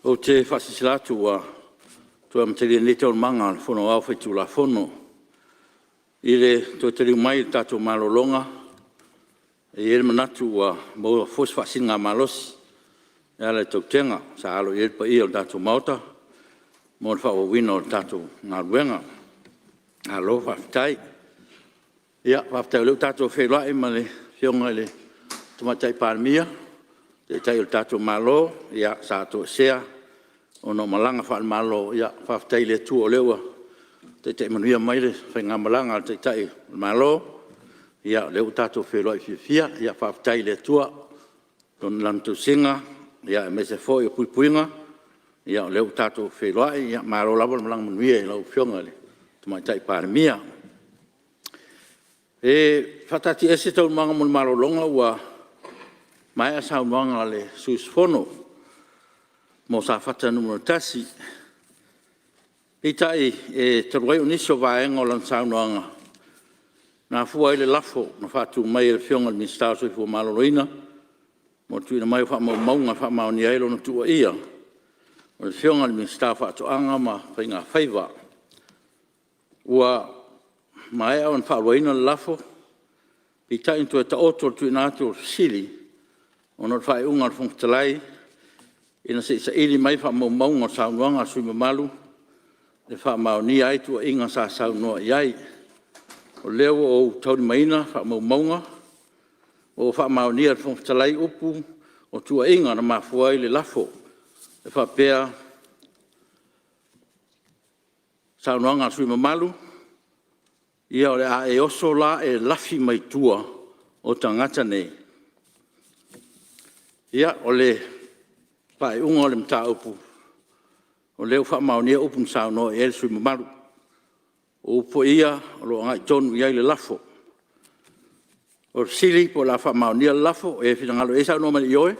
Ou te faasilasila atu ua toe amatalia nei Taualumaga a le Fono Aoao Faitulafono. I le toe taliu mai i le tatou malologa, e i ai le manatu ua maua foi se faasiligamalosi e ala i le tautega sa alo i ai le paia o le tatou Maota mo le faaauauina o le tatou galuega. Malo faafetai. Ia faafetai o lea ua tatou feiloai ma le Afioga i le Tamaitai Palemia, le Taitai o le tatou Malo sa toesea ona o malaga faale-Malo. Faafetai i le Atua o lea ua taitai manuia mai le faigamalaga a le Taitai o le Malo, o lea ua tatou feiloai fiafia. Faafetai i le Atua i Lana tausiga aemaise foi o puipuiga o lea ua tatou feiloai. Malo lava le malaga manuia i lau Afioga i le Tamaitai Palemia. E faataatiaese Taualumaga mo le malologa ua maea saunoaga a le sui usufono mo Safata 1. Peitai, e talu ai o nisi o vaega o lana saunoaga na afua ai le lafo na faatu mai e le Afioga i le Minisita o le Soifua Maloloina mo le tuuina mai o faamaumauga e faamaonia ai lona tuuaia o le Afioga i le Minisita o Faatoaga ma Faiga Faiva. Ua maea ona faaluaina le lafo, peitai na toe taoto le tuuina atu o le fesili ona o le faaiuga a le Fofoga Fetalai ina se i saili mai faamaumauga o le saunoaga a le sui usufono mamalu e faamaonia ai tuuaiga sa saunoa i ai. O lea ua ou taulimaina faamaumauga ua faamaonia e le Fofoga Fetalai upu o tuuaiga na mafua ai le lafo e faapea; Saunoaga a le sui usufono mamalu, “Ia o le a e oso la e lafi mai tua o tagata nei.” Ia, o le faaiuga o le mataupu o lea ua faamaonia upu na saunoa i ai le sui usufono mamalu. O upu foi ia o lo o agai tonu i ai le lafo. O le fesili po o le a faamaonia le lafo. O e finagalo i ai saunoa mai i le ioe.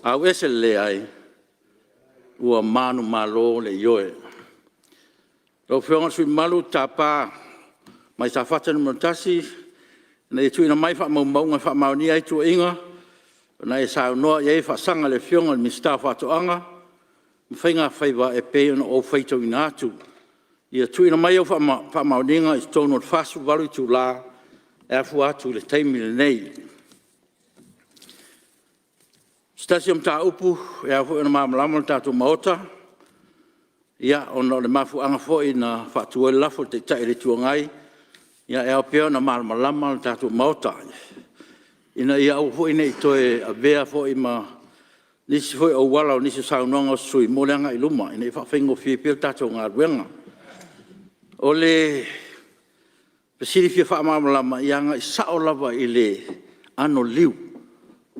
Auese le leai. Ua manumalo le ioe. Lau Afioga i le sui usufono mamalu Tapa mai Safata 1, ina ia tuuina mai faamaumauga e faamaonia ai tuuaiga na e saunoa i ai e faasaga i le Afioga i le Minisita o Faatoaga ma Faiga Faiva e pei ona ou faitauina atu. Ia tuuina mai au faamaoniga i totonu o le 48 itula e afua atu i le taimi lenei. O se tasi o mataupu e ao foi ona malamalama le tatou Maota, ona o le mafuaaga foi na faatu ai le lafo e le Taitai o le Itu Agai, e ao pea ona malamalama le tatou Maota ina ia aua foi ne i toe avea foi ma nisi foi auala o nisi o saunoaga a sui usufono mo le agai i luma ina ia faafaigofie ai pea le tatou galuega. O le fesili fia faamalamalama, ia agai sao lava i le anoliu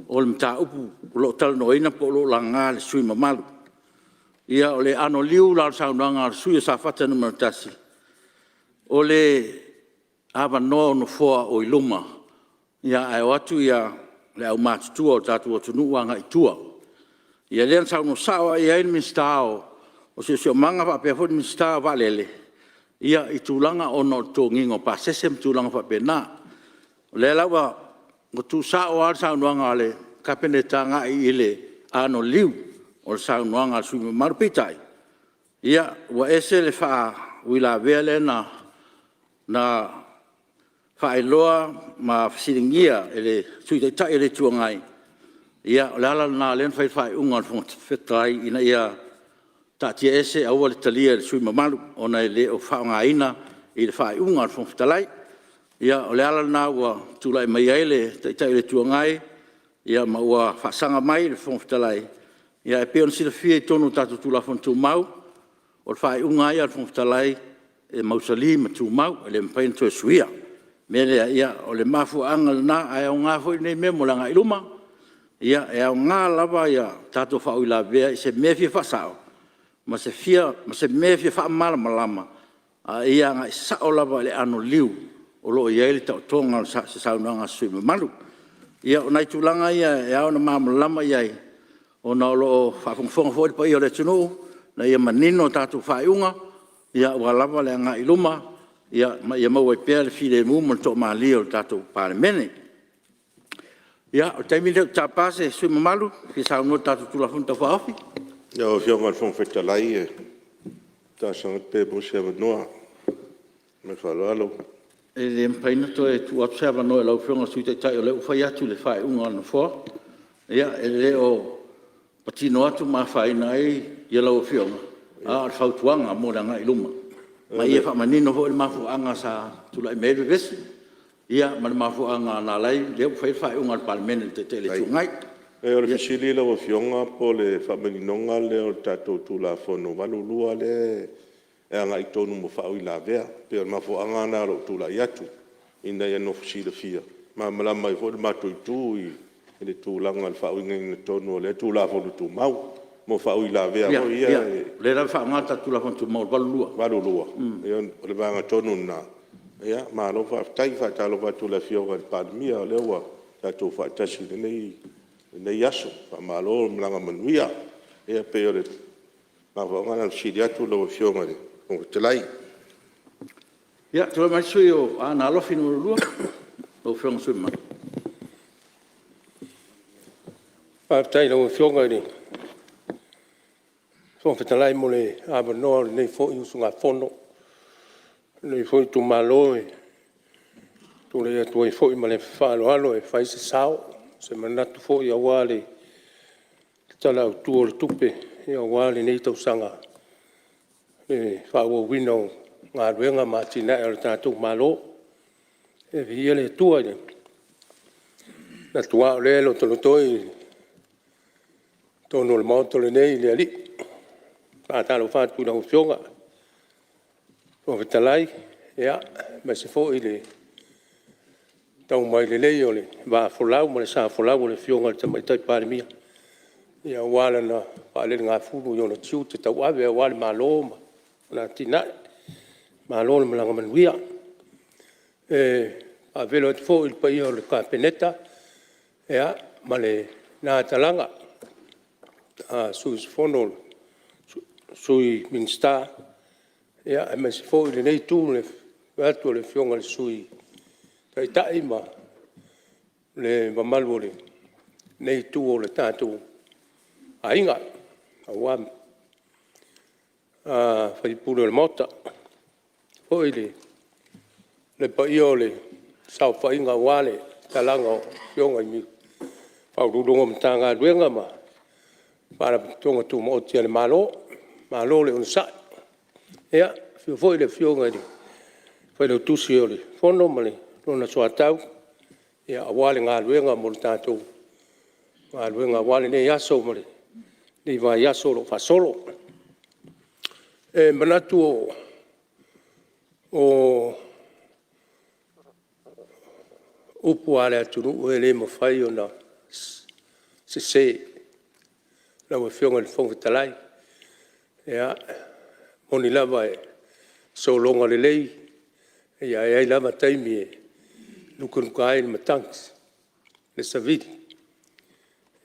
o le mataupu o lo o talanoaina po o lo o laga e le sui usufono mamalu. Ia, o le anoliu la o le saunoaga a le sui usufono mo Safata 1, o le avanoa o nofoa o i luma ae o atu le aumatutua o le tatou atunuu agai i tua. Ia lea na saunoa sao lava i ai le Minisita o le Siosiomaga faapea foi le Minisita o Vaalele i tulaga ona o le totogiina o pasese ma tulaga faapena. O lea la ua tuusao lava le saunoaga a le Kapeneta agai i le anoliu o le saunoaga a le sui usufono mamalu. Peitai, ua ese le faauilavea lea na faailoa ma fesiligia e le Sui Taitai o le Itu Agai. Ia o le ala lena lea na fai ai le faaiuga a le Fofoga Fetalai ina ia taatiaese aua le talia e le sui usufono mamalu ona e le o faaaogaina i le faaiuga a le Fofoga Fetalai. Ia o le ala lena ua tulai mai ai le Taitai o le Itu Agai ma ua faasaga mai i le Fofoga Fetalai. Ae pei ona silafia i totonu o tatou Tulafono Tumau, o le faaiuga lava ia a le Fofoga Fetalai e mausali ma tumau, e le mafai ona toe suia. O le mea lea, o le mafuaaga lena, ae aoga foi lenei mea mo le agai i luma. E aoga lava tatou faauilavea i se mea e fia faasao ma se mea e fia faamalamalama, a ia agai sao lava i le anoliu o lo o i ai le taotoga o se saunoaga a se sui usufono mamalu. Ia o nai tulaga ia e ao ona malamalama i ai ona o lo o faafogafoga foi le paia o le atunuu ina ia manino a tatou faaiuga aua lava le agai i luma ma ia maua ai pea le filemu ma le toamalie o le tatou Palemene. Ia, o le taimi lenei ou te tapa se sui usufono mamalu e fia saunoa i le tatou Tulafono Tau Faaofi. Lau Afioga i le Fofoga Fetalai e talosaga atu pe maua se avanoa. Ma le faaaloalo. E le mafai ona toe tuu atu se avanoa i lau Afioga i le Sui Taitai o lea ua fai atu le faaiuga a le Nofoa. E le o patino atu ma afaina ai lau Afioga, a o le fautuaga mo le agai i luma. Ma ia faamanino foi le mafuaaga sa tulai mai ai le vevesi ma le mafuaaga na ala ai lea ua fai ai le faaiuga a le Palemene i le Taitai o le Itu Agai. O le fesili lau Afioga po o le faamaninoga lea o le tatou Tulafono 82 lea e agai tonu mo faauilavea. E pei o le mafuaaga lena o lou tulai atu ina ia nofo silafia e malamalama ai foi le matou itu i le tulaga o le faauigaina tonu o lea Tulafono Tumau mo faauilavea foi ia. Ia, o lea lava e faaaoga le tatou Tulafono Tumau 82. 82? Ia, o le vaega tonu lena. Malo faafetai. E faatalofa atu i le Afioga i le Palemia o lea ua tatou faatasi i lenei aso. Faamalo le malaga manuia. Ia pei o le mafuaaga lena o le fesili atu lau Afioga i le Fofoga Fetalai. Ia, tulai mai le sui usufono mo Aana Alofi 2, lau Afioga i le sui usufono mamalu. Faafetai i lau Afioga i le Fofoga Fetalai mo le avanoa o lenei foi usugafono a lenei foi itumalo e tulai atu ai foi ma le faaaloalo e fai se sao, se manatu foi aua le Tala Autu o le Tupe aua lenei tausaga i le faaauauina o galuega ma atinae a le tatou Malo. Ia viia le Atua, e manatu lava o lea e lotolotoi i totonu o le Maota lenei le Alii. E faatalofa atu i lau Afioga i le Fofoga Fetalai, aemaise foi le tau mai lelei o le vaafolau ma le sa folau o le Afioga i le Tamaitai Palemia aua lana faalelegafulu i ona tiute tauave aua le Malo ma ana atinae. Malo le malaga manuia. E faafeiloai atu foi i le paia o le Kapeneta ma lena Talaga a sui usufono, Sui Minisita, aemaise foi lenei Itu i le afio atu o le Afioga i le Sui Taitai ma le mamalu o lenei Itu o le tatou aiga aua sui usufono o le Maota. E faapea foi le paia o le saofaiga aua le talaga o Afioga i Ofisa Sili o Pulega o Matagaluega ma Faalapotopotoga Tumaoti a le Malo. Malo le onosai. Ia, afio foi le Afioga i le Failautusi o le Fono ma lona soatau aua le galuega mo le tatou galuega aua lenei aso ma lenei vaiaso o lo o faasolo. E manatu o upu lava a le atunuu e le mafai ona sese lau Afioga i le Fofoga Fetalai. E moni lava e sologa lelei ae i ai lava taimi e lukaluka ai le matagi, le savili.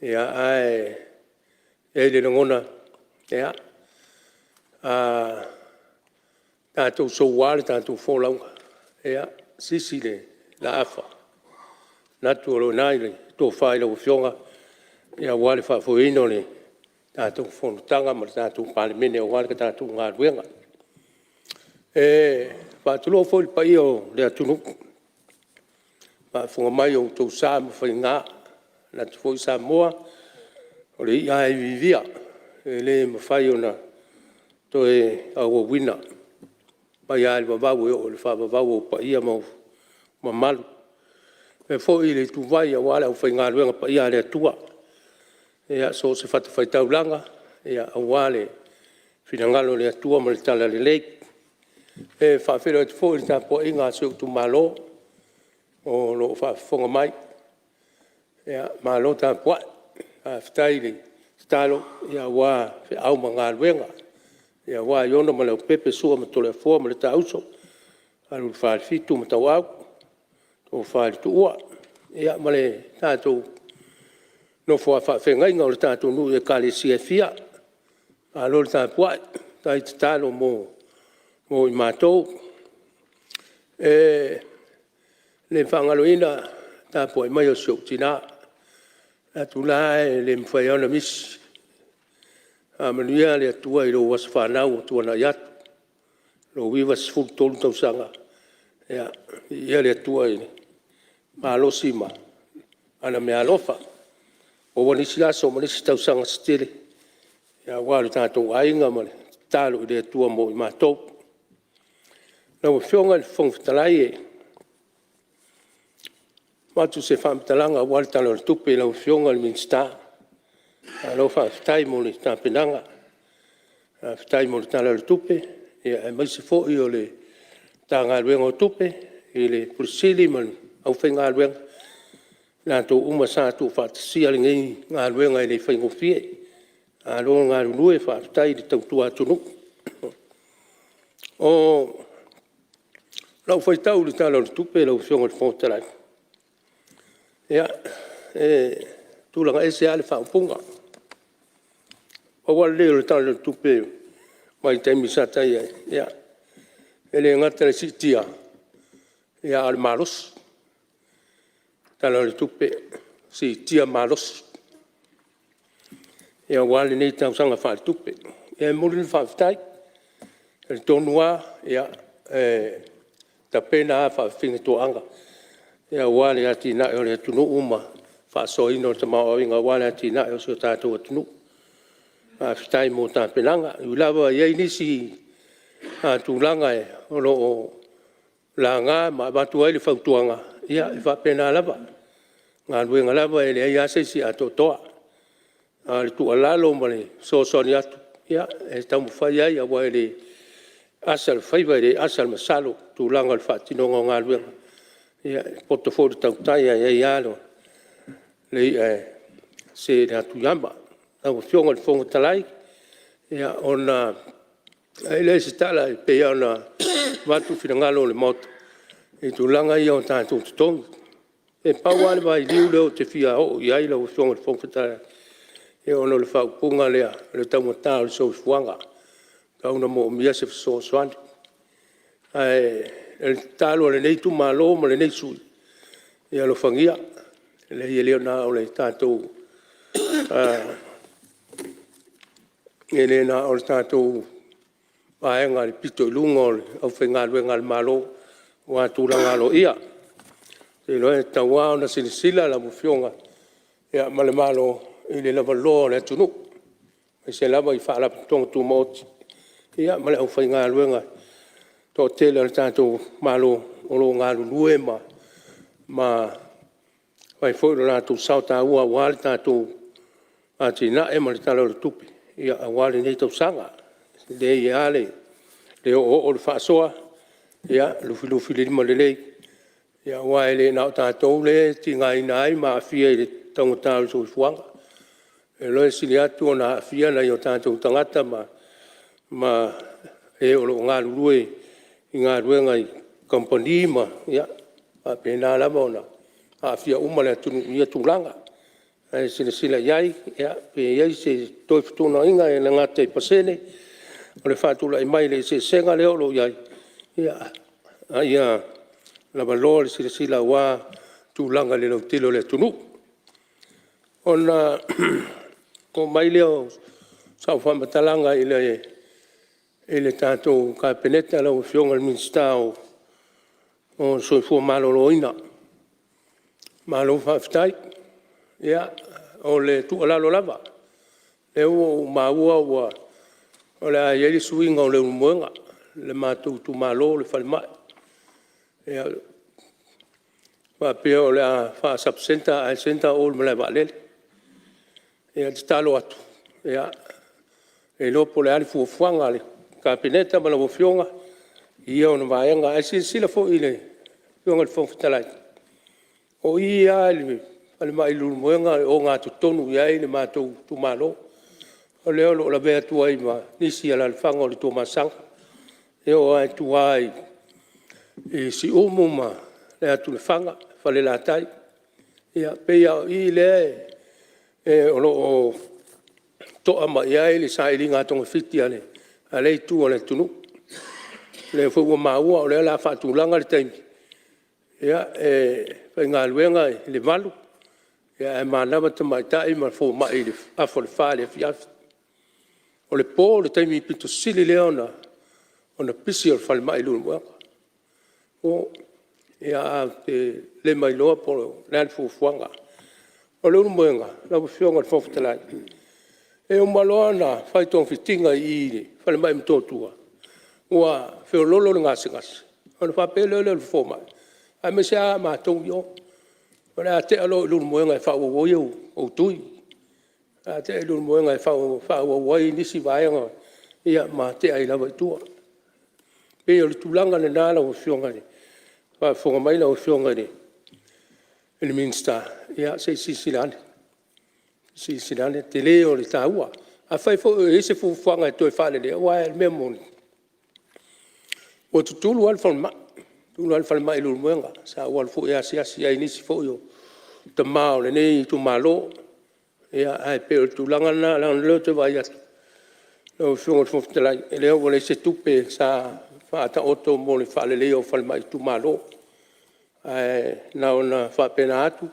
Ae i ai le lagona, ia, a tatou soua le tatou folauga, ia, sisi le laafa, manatu o lo o i ina le tofa i lau Afioga aua le faafoeina o le tatou fonotaga ma le tatou Palemene aua le tatou galuega. E faatulou foi i le paia o le atunuu o faafofoga mai i o outou sa ma faiga. E manatu foi Samoa, o le i'a lava e iviivia e le mafai ona toe auauina mai lava i le vavau e oo i le faavavau ou paia ma ou mamalu. E faapea foi le ituvai aua le aufaigaluega paia a le Atua i so o se fatafaitaulaga aua le finagalo o le Atua ma le talalelei. E faafeiloai atu foi i le tapuaiga a si ou itumalo o lo o faafofoga mai, malo tapuai, faafetai le tatalo aua feau ma galuega aua Iono ma Leaupepe, Sua ma Toleafoa ma le Taauso, Alo o le Falefitu ma Tauau, le Tofa i le Tuua ma le tatou nofo a faafeagaiga o le tatou nuu i Ekalesia e fia. Malo le tapuai, faafetai tatalo mo i matou. E le faagaloina le tapuai mai a si ou tina, e manatu la e le mafai lava ona misi. Faamanuia le Atua i lou aso fanau ua tuanai atu, lou 93 tausaga, ia viia le Atua i le malosi ma ana meaalofa, maua nisi aso ma nisi tausaga se tele aua lo tatou aiga ma le tatalo i le Atua mo i matou. Lau Afioga i le Fofoga Fetalai e avatu se faamatalaga aua le Tala o le Tupe lau Afioga i le Minisita. Malo faafetai mo le tapenaga, faafetai mo le Tala o le Tupe, aemaise foi o le Matagaluega o Tupe i le Ofisa Sili ma le aufaigaluega, i latou uma sa tuufaatasia lenei galuega e le faigofie. Malo le galulue faafetai le tautua atunuu. O lau faitau i le Tala o le Tupe lau Afioga i le Fofoga Fetalai, ia, e tulaga ese lava le faaupuga. Pau lava lenei o le Tala o le Tupe i le vaitaimi sa i ai, ia, e le gata i le siitia, a o le malosi. O le Tala o le Tupe, siitia malosi aua lenei tausaga faaletupe. E momoli le faafetai. E talitonu lava e tapena lava faafaigatoaga aua le atinae o le atunuu ma le faasoaina o le tamaoaiga aua le atinae o si o tatou atunuu. Faafetai mo tapenaga. E ui lava e i ai nisi tulaga o lo o laga ma avatu ai le fautuaga, ia e faapena lava. O galuega lava e leai lava se isi e atoatoa, a o le tuualalo ma le fesoasoani atu, ia e taumafai i ai aua e le asa le faiva e le asa le masalo i tulaga o le faatinoga o galuega. Ia e poto foi le tautai ae i ai lava le i'a e sese i le atu i ama. Lau Afioga i le Fofoga Fetalai, ia ona fai lea o se tala e pei lava ona avatu finagalo o le Maota i tulaga ia o tatou totogi. E pau lava le vailiu lea ou te fia oo i ai lau Afioga i le Fofoga Fetalai, ia ona o le faaupuga lea o le taugata o le soifuaga, e tatau ona moomia se fesoasoani. Ae o le tatalo a lenei itumalo ma lenei sui usufono, ia alofagia, e leai e le na o le tatou vaega i le pito i luga o le aufaigaluega a le Malo aua tulaga aloaia. Ou te iloa e tatau lava ona silasila lau Afioga ma le Malo i le lavaloa o le atunuu, aemaise lava i Faalapotopotoga Tumaoti ma le aufaigaluega toatele a le tatou Malo o lo o galulue ma fai foi lo latou sao taua aua le tatou atinae ma le Tala o le Tupe aua lenei tausaga. E lelei lava le oooo o le faasoa, ia lufilufilima lelei, aua e le na o tatou lea e tigaina ai ma aafia i le taugata o le soifuaga. Ou te iloa e sili atu ona aafia nai o tatou tagata ma e o lo o galulue i galuega i kamupani ma, ia, e faapena lava ona aafia uma le atunuu i ia tulaga. Ae silasila i ai pe i ai se toe fetuunaiga e le gata i pasene o le faatulai mai i le eseesega lea o lo o i ai, a ia lavaloa le silasila aua tulaga i le lautele o le atunuu. Ona oo mai lea o sau faamatalaga i le tatou Kapeneta lau Afioga i le Minisita o le Soifua Maloloina, malo faafetai. Ia, o le tuualalo lava, o lea ua ou maua o le a i ai le suiga o Leulumoega, le matou itumalo le falemai. E faapea o le a faa-sub centre ae centre o i le malae vaalele. Ia e tatalo atu, e le iloa po o le a le fuafuaga a le Kapeneta ma lau Afioga i ia ona vaega. Ae silasila foi lau Afioga i le Fofoga Fetalai, o i lava i le falemai i Leulumoega e ogatotonu i ai le matou itumalo, o lea o lo o lavea atu ai ma nisi alaalafaga o le Tuamasaga, e oo lava i tua i Siumu ma le atu i Lefaga, Falelatai. Ia, pei lava o i lea o lo o to'a mai i ai le sailiga togafiti a lea itu o le atunuu. O lea foi ua maua o lea o le a faatulaga le taimi e faigaluega i le 8:00 ae manava tamaitai ma fomai i le afa o le 4 i le afiafi. O le po o le taimi aupito sili lea ona pisi o le falemai i Leulumoega, po. Ae ou te le mailoa po o le a le fuafuaga. O Leulumoega lau Afioga i le Fofoga Fetalai, e uma loa ona fai togafitiga i le falemai i Motootua ua feoloolo le gasegase, ona faapea loa lea o le fomai, aemaise lava matou i o, o le a tea loa oe i Leulumoega e faaauau ai ou tui, o le a tea i Leulumoega e faaauau ai nisi vaega ma tea ai lava i tua. E pei o le tulaga lena lau Afioga i le faafofoga mai lau Afioga i le Minisita, ia se i silasila ane, silasila ane. O le tele ia o le taua. Afai foi o i ai se fuafuaga e toe faaleleia, aua o le mea moni, ua tutulu lava le falemai, tutulu lava le falemai i Leulumoega. Sa ou alu foi e asiasi i nisi foi o tama o lenei itumalo, ae pei o le tulaga lena, leaga o lea ou te vaai atu lau Afioga i le Fofoga Fetalai, o lea ua leai se tupe sa faataoto mo le faaleleia o falemai itumalo. Ae na ona faapena atu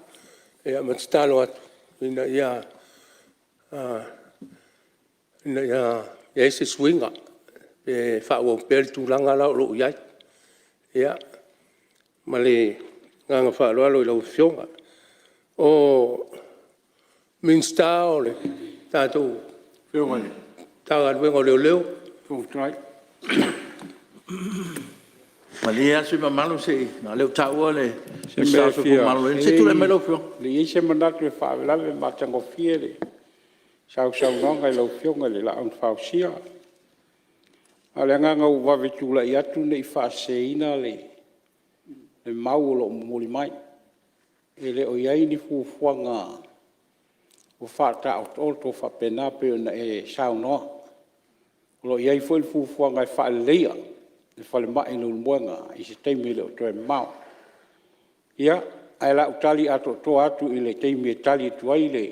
ma tatalo atu ina ia i ai se suiga, pe faaauau pea le tulaga la o lo o i ai. Ia, ma le agaga faaaloalo i lau Afioga. O le Minisita o le tatou Matagaluega o Leoleo. Malie lava le sui usufono mamalu leaga o lea ua taua le Minisita o le Soifua Maloloina. Se i tulai mai lau Afioga. E leai se manatu e faalavelave, e matagofie le sausaunoaga i lau Afioga i le Laau na Fausia. A o le agaga ua vave tulai atu ne i faaseseina le mau o lo o momoli mai. E le o i ai ni fuafuaga o faataotooto faapena pei ona e saunoa. O lo o i ai foi le fuafuaga e faaleleia le falemai i Leulumoega i se taimi e le o toe mamao. Ia, ae o le a ou tali atoatoa atu i le taimi e tali atu ai le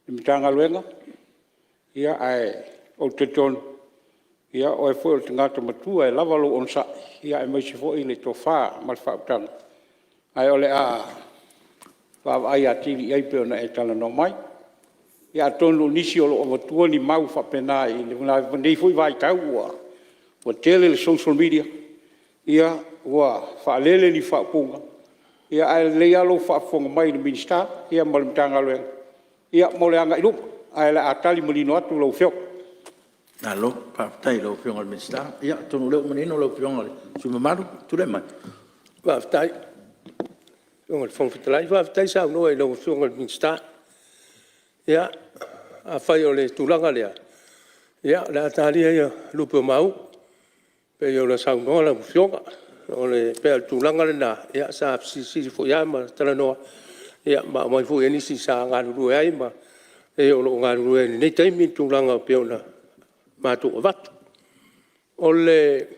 Matagaluega, ae ou te talitonu o oe foi o le tagata matua e lava lou onosai aemaise foi le tofa ma le faautaga, ae o le a vaavaai atili i ai pei ona e talanoa mai. Ia atonu o nisi o lo o avatua ni mau faapena i lenei foi vaitau ua tele le social media, ua faalele ni faaupuga, ae lelei lava lou faafofoga mai i le Minisita ma le Matagaluega mo le agai i luma, ae o le a tali manino atu lau Afioga. Malo faafetai i lau Afioga i le Minisita. Ia atonu o lea ua manino lau Afioga i le sui usufono mamalu. Tulai mai. Faafetai i lau Afioga i le Fofoga Fetalai, faafetai saunoa i lau Afioga i le Minisita. Ia, afai o le tulaga lea, ia o le a talia ia lupe o maunu pei ona saunoa lau Afioga. E pei o le tulaga lena sa fesilisili foi lava ma talanoa ma aumai foi e nisi sa galulue ai ma e o lo o galulue ai i lenei taimi tulaga pei ona matou avatu. O le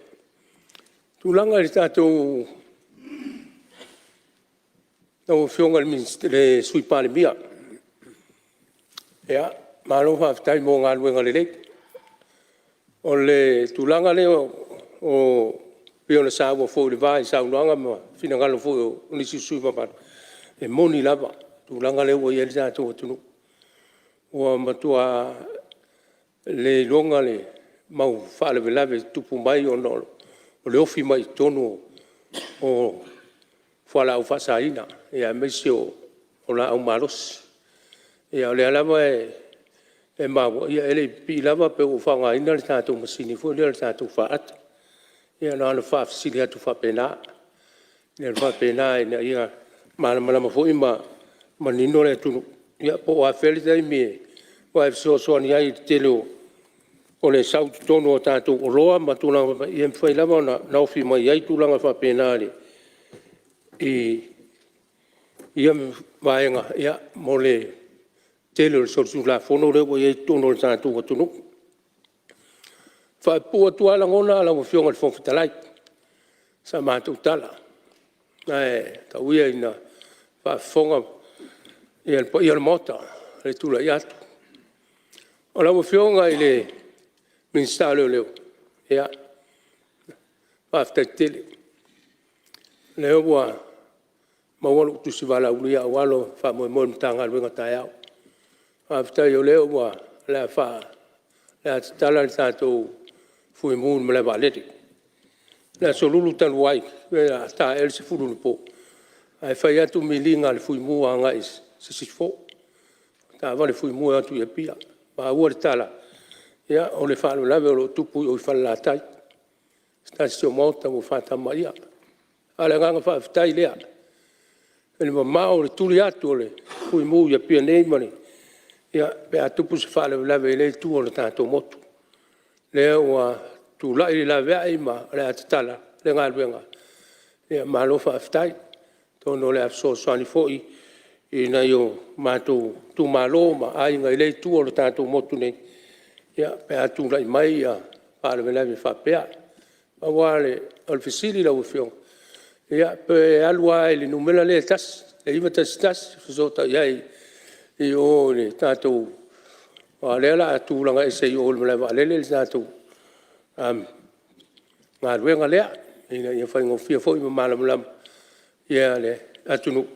tulaga i le tatou lau Afioga i le Sui Palemia, ia malo faafetai mo galuega lelei. O le tulaga lea pei ona saua foi i le va i saunoaga ma finagalo foi o nisi o sui usufono mamalu, e moni lava le tulaga lea ua i ai le tatou atunuu, ua matua le iloga le mau faalavelave e tutupu mai ona o le ofi mai i totonu o fualaau faasaina, aemaise o laau malosi. Ia o lea lava e maua, e le i pipii lava pe ua ou faaaogaina le tatou masini foi lea le tatou faata. Ia na ona faafesili atu faapena, ina ia malamalama foi ma manino le atunuu, ia po o afea le taimi e fesoasoani ai i le tele o le sau i totonu o tatou oloa ma tulaga faapena, ia e mafai lava ona ofi mai ai tulaga faapena i ia vaega mo le tele o le solitulafono lea ua i ai i totonu o le tatou atunuu. E faapupuu atu lava lagona lau Afioga i le Fofoga Fetalai, i sa matou tala, ae tau ia ina faafofoga le paia o le Maota i le tulai atu. O lau Afioga i le Minisita o Leoleo, ia, faafetai tele. O lea ua maua lou tusi valaaulia aua lou faamoemoe i le Matagaluega taeao. Faafetai o lea o le le a tatala le tatou Fuimu i le malae vaalele. O le Aso Lulu talu ai pe ta ea le 10 i le po, ae fai atu miliga a le Fuimu agai i sisifo, o taavale fuimu e o atu i Apia. Maua le tala, ia o le faalavelave o lo o tupu i Falelatai i se tasi o maota ua fata maia. A o le agaga faafetai lea i le mamao o le tuli atu o le Fuimu i Apia nei pe a tupu se faalavelave i lea itu o le tatou motu. Lea ua tulai le laveai ma o le a tatala le galuega, ia malo faafetai. Atonu o le a fesoasoani foi i nai o matou itumalo ma aiga i lea itu o le tatou motu nei pe a tulai mai faalavelave faapea. Pau lava o le fesili lau Afioga, ia pe alu lava i le numera lea e tasi le 911 e fesootai ai i o i le tatou… aua o lea o le a tulaga ese i o i le malae vaalele le tatou galuega lea ina ia faigofie foi ma malamalama le atunuu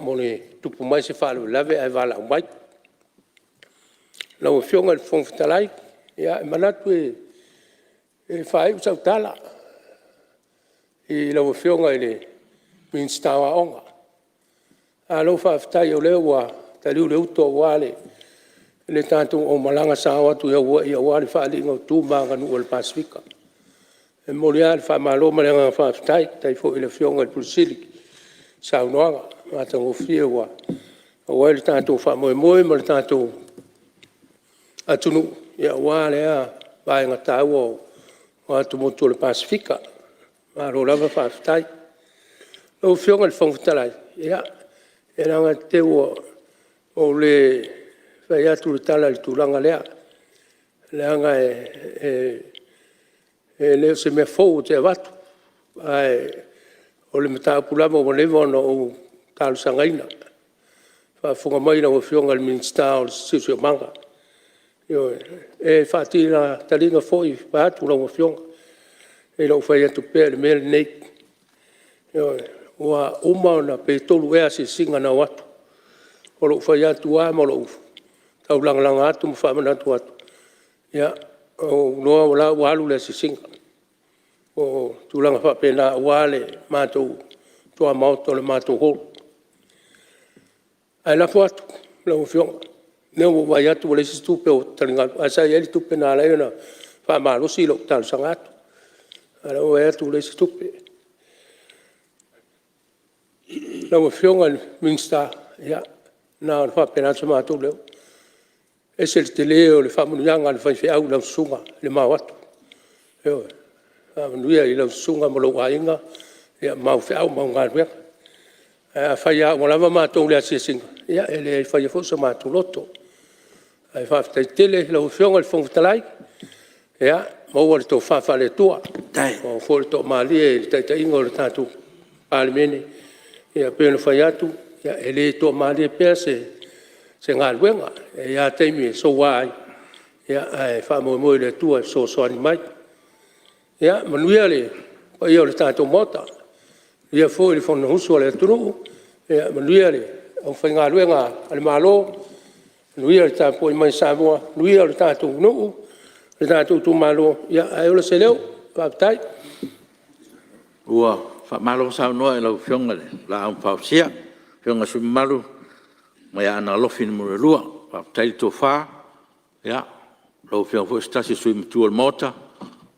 mo le tupu mai se faalavelave ae valaau mai. Lau Afioga i le Fofoga Fetalai, ia e manatu e faaiu sau tala i lau Afioga i le Minisita o Aoga, malo faafetai o lea ua taliu le utu aua le tatou aumalaga sa o atu i Hawaii aua le faaaliga o tu ma aganuu a le Pasefika. E momoli lava le faamalo ma le agaga faafetai. Faafetai foi i le Afioga i le Ofisa Sili i saunoaga matagofie ua maua ai le tatou faamoemoe ma le tatou atunuu aua lea vaega taua o atumotu o le Pasefika. Malo lava faafetai. Lau Afioga i le Fofoga Fetalai, ia leaga te i ua ou le fai atu le tala i le tulaga lea, leaga e le o se mea fou ou te avatu, ae o le mataupu lava ua leva ona ou talosagaina. A o faafofoga mai lau Afioga i le Minisita o le Siosiomaga, ioe, e faatina taliga foi vaeatu lau Afioga i lou fai atu pea i le mea lenei. Ioe. Ua uma ona… pe 3 ea asiasiga na o atu, o lou fai atu lava ma lou taulagalaga atu ma faamanatu atu, ia ua ou iloa o la ua alu le asiasiga. O tulaga faapena aua le matou tuamaota o le matou hall. Ae lafo atu i lau Afioga, o lea ua ou vaai atu ua leai se tupe o taligalu, ae sa i ai le tupe na ala ai ona faamalosi lau talosaga atu, a o lea ua ou vaai atu ua leai se tupe. Lau Afioga i le Minisita, ia na ona faapena atu se matou leo. E ese le tele o le faamanuiaga a le faifeau i lau susuga i le ma o atu, ioe, faamanuia i lau susuga ma lou aiga ma au feau ma au galuega. Ae afai lava ua lava matou i le asiasiga, ia e le faia foi so matou loto. Ae faafetai tele i lau Afioga i le Fofoga Fetalai, ia maua le tofa faale-Atua, maua foi le toamalie i le taitaiga o le tatou Palemene. Ia pei ona fai atu, e le toamalie pea se galuega, e i ai lava taimi e soua ai, ae faamoemoe i le Atua e fesoasoani mai. Ia manuia le paia o le tatou Maota, manuia foi le fonousu a le atunuu, manuia le aufaigaluega a le Malo, manuia le tapuai mai a Samoa, manuia le tatou nuu, le tatou itumalo, ae ola se leo. Faafetai. Ua faamalo saunoa i lau Afioga i le Laau na Fausia, lau Afioga i le sui usufono mamalu mai Aana Alofi 2. Faafetai le tofa, o lau Afioga foi o se tasi o sui usufono matua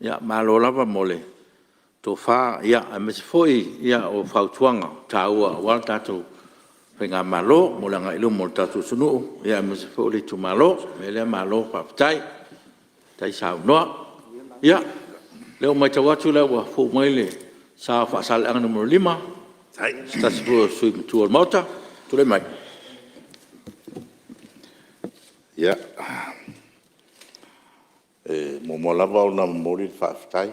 o le Maota, malo lava mo le tofa aemaise foi o fautuaga taua aua le tatou faigamalo mo le agai i luma o le tatou atunuu aemaise foi o le itumalo. O le mea lea malo faafetai, faafetai saunoa. Ia, o lea ua maitau atu o lea ua fou mai le sa o Faasaleleaga 5, o se tasi foi o sui usufono matua o le Maota. Tulai mai. Ia, e muamua lava ona momoli le faafetai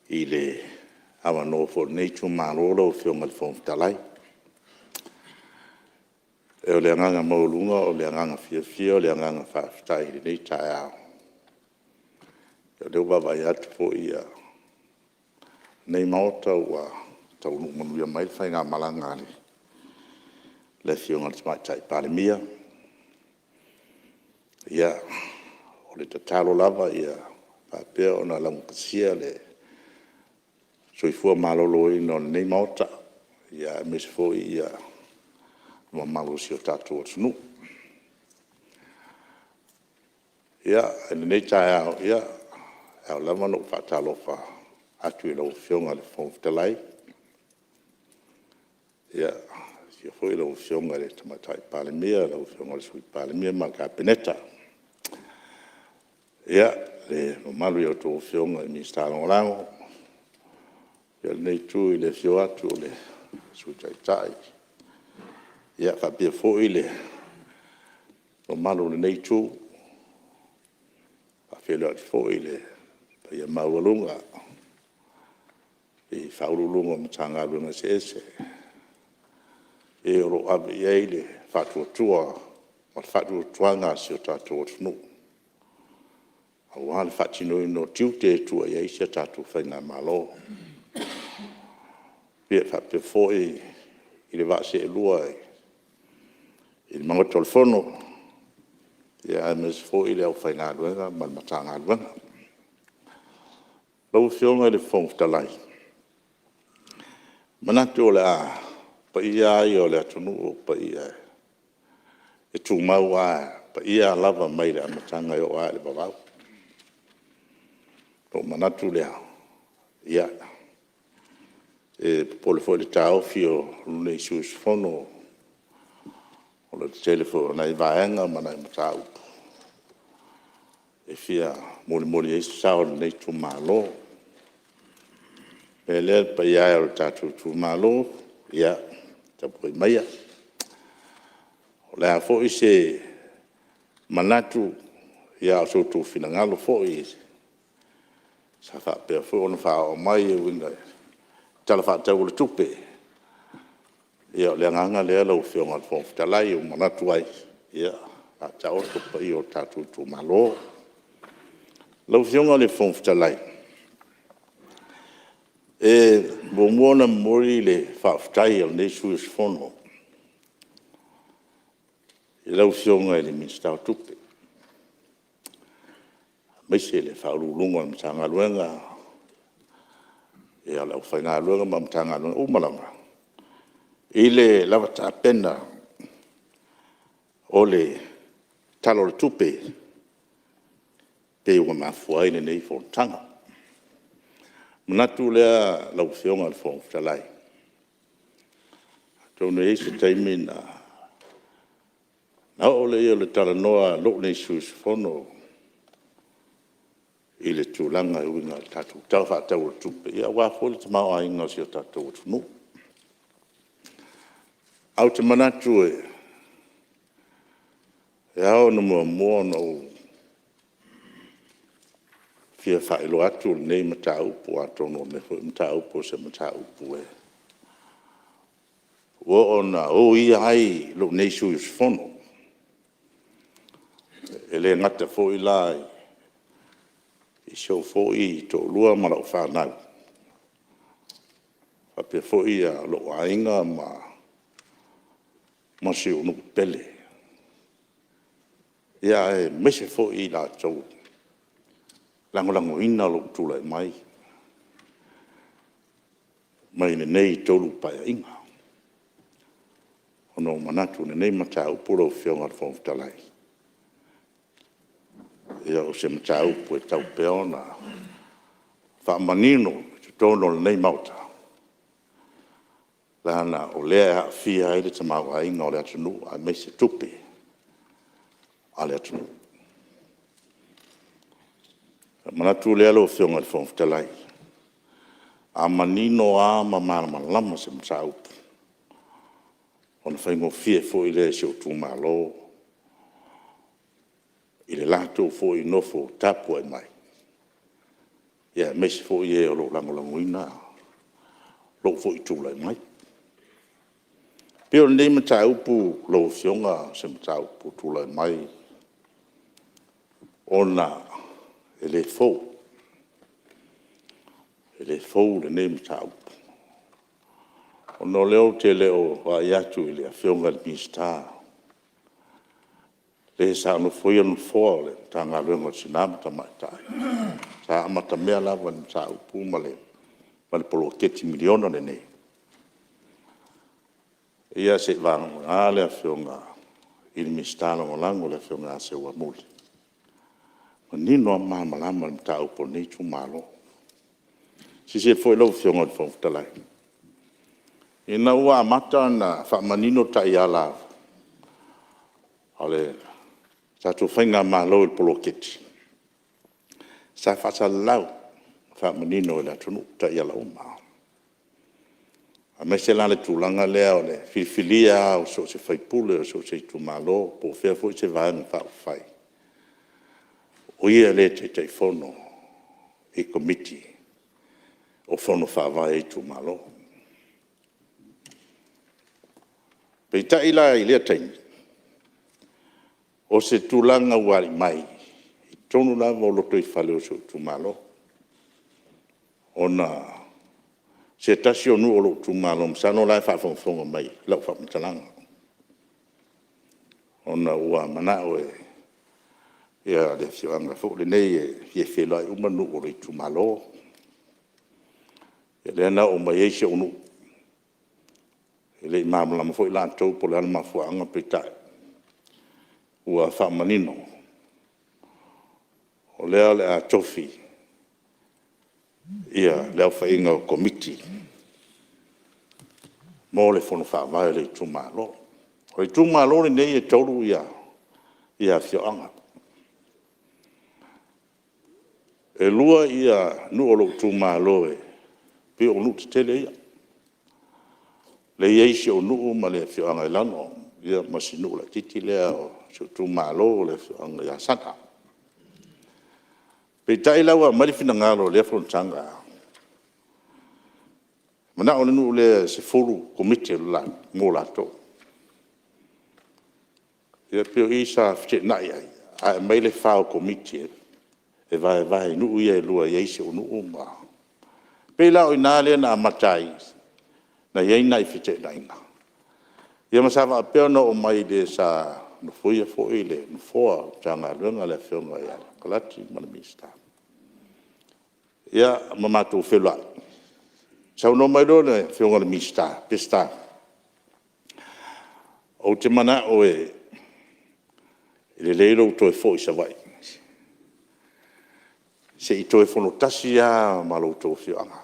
i le avanoa foi o lenei itumalo lau Afioga i le Fofoga Fetalai. O le agaga maualuga o le agaga fiafia o le agaga faafetai i lenei taeao, o lea ua vaavaai atu foi lenei Maota ua taunuu manuia mai le faigamalaga a le Afioga i le Tamaitai Palemia. Ia, o le tatalo lava ia faapea ona laugatasia le soifua maloloina o lenei Maota, aemaise foi le mamalu o si o tatou atunuu. Ia, i lenei taeao, e ao lava ona ou faatalofa atu i lau Afioga i le Fofoga Fetalai, afio foi lau Afioga i le Tamaitai Palemia, lau Afioga i le Sui Palemia ma le Kapeneta. Ia, le mamalu i a outou Afioga i Minisita Lagolago. Ia, lenei Itu i le afio atu o le Sui Taitai faapea foi le mamalu o lenei Itu. E faafeiloai atu foi i le paia maualuga i Ofisa Sili o Pulega o Matagaluega eseese, e o lo o ave i ai le faatuatua ma le faatuatuaga o si o tatou atunuu, aua le faatinoina o tiute e tua i ai si a tatou faigamalo. E faapea foi i le vaa seelua i le Maota o le Fono, aemaise foi le aufaigaluega ma le Matagaluega. Lau Afioga i le Fofoga Fetalai, e manatu o paia lava ia o le atunuu o paia e tumau lava, o paia lava mai le amataga e oo lava i le vavau. Ona ou manatu lea, ia, e popole foi i le taofi o lou nei sui usufono, o le tele foi o nai vaega ma nai mataupu e fia molimoli ai se sao o lenei itumalo. O le mea lea le paia e o le tatou itumalo, ia tapuai maia, o le a foi se manatu, a o so outou finagalo foi sa faapea foi ona faaoo mai e uiga i le Tala Faatatau o le Tupe. Ia o le agaga lea lau Afioga i le Fofoga Fetalai ua manatu ai, o le a taoto paia o le tatou itumalo. Lau Afioga i le Fofoga Fetalai, e muamua ona momoli le faafetai a lenei sui usufono i lau Afioga i le Minisita o Tupe, aemaise le Ofisa Sili o Pulega o le Matagaluega, le aufaigaluega ma Matagaluega uma lava i le lava tapena o le Tala o le Tupe pei ua mafua ai lenei fonotaga. Ona manatu lea lau Afioga i le Fofoga Fetalai, atonu e i ai se taimi ona oo lea o le talanoa a lou nei sui usufono i le tulaga e uiga i le tatou Tala Faatatau o le Tupe, aua foi le tamaoaiga o si o tatou atunuu. Ae ou te manatu e ao ona muamua ona ou fia faailoa atu lenei mataupu, atonu o lenei foi mataupu o se mataupu ua oo ina oia ai lou nei sui usufono. E le gata foi la i si ou foi toalua ma lau fanau, faapea foi lou aiga ma si ou nuu pele, aemaise foi i latou e lagolagoina lou tulai mai mai lenei 3 Paeaiga. Ona ou manatu o lenei mataupu lau Afioga i le Fofoga Fetalai, o se mataupu e tatau pea ona faamanino i totonu o lenei Maota, leaga o lea e aafia ai le tamaoaiga o le atunuu aemaise tupe a le atunuu. Ona manatu lea lau Afioga i le Fofoga Fetalai, a manino lava ma malamalama se mataupu, ona faigofie foi lea i si ou itumalo i le latou foi nofo tapuai mai, aemaise foi e o lo o lagolagoina lou foi tulai mai. E pei o lenei mataupu lau Afioga o se mataupu ua tulai mai ona e le fou, e le fou lenei mataupu. Ona o lea ou te le o vaai atu i le Afioga i le Minisita le sa nofoia le nofoa o le Matagaluega o Tina ma Tamaitai, sa amatamea lava i le mataupu ma le poloketi miliona lenei, ia seivagana le Afioga i le Minisita Lagolago le Afioga ia Seuamuli, e manino lava ma malamalama le mataupu a lenei itumalo. Silasila foi lau Afioga i le Fofoga Fetalai, ina ua amata ona faamanino taiala a le tatou faigamalo i le poloketi, sa faasalalau, faamanino i le atunuu taiala uma, aemaise la le tulaga lea o le filifilia lava o so o se sui usufono o so o se itumalo po o fea foi se Vaega Faaupufai, o ia lea e Taitaifono i Komiti o Fono Faavae a itumalo. Peitai la i lea taimi, o se tulaga ua aliae mai i totonu lava o lotoifale o si ou itumalo, ona o se tasi o nuu o lou itumalo, masalo o la e faafogafoga mai i lau faamatalaga, ona ua manao le afioaga foi lenei e fia feiloai uma nuu o le itumalo. Ia lea na oo mai ai si ou nuu, e le i malamalama foi latou po o le a le mafuaaga, peitai ua faamanino, o lea o le a tofi le aofaiga o Komiti mo le Fono Faavae o le itumalo. O le itumalo lenei e 3 afioaga. E 2 nuu o lou itumalo e pei o nuu tetele ia, lea e i ai si ou nuu ma le afioaga i Lano, ia ma si nuu laitiiti lea o si ou itumalo le afioaga i Asaga. Peitai la ua aumai le finagalo i lea fonotaga, manao le nuu lea e 10 Komiti mo latou. Ia pei o i sa feteenai ai, ae aumai le fa o Komiti e vaevae i nuu ia e lua e i ai si ou nuu ma… E pei la o i ina lea na amata ai ona i ai nai feteenaiga, ia ma sa faapea ona oo mai i le sa nofoia foi le nofoa o le Matagaluega le Afioga ia Lekolalati ma le Minisita, ia ma matou feiloai, saunoa mai loa le Afioga i le Minisita, Peseta, ou te manao e lelei lou toe foi i Savaii se i toe fonotasi lava ma lo outou afioaga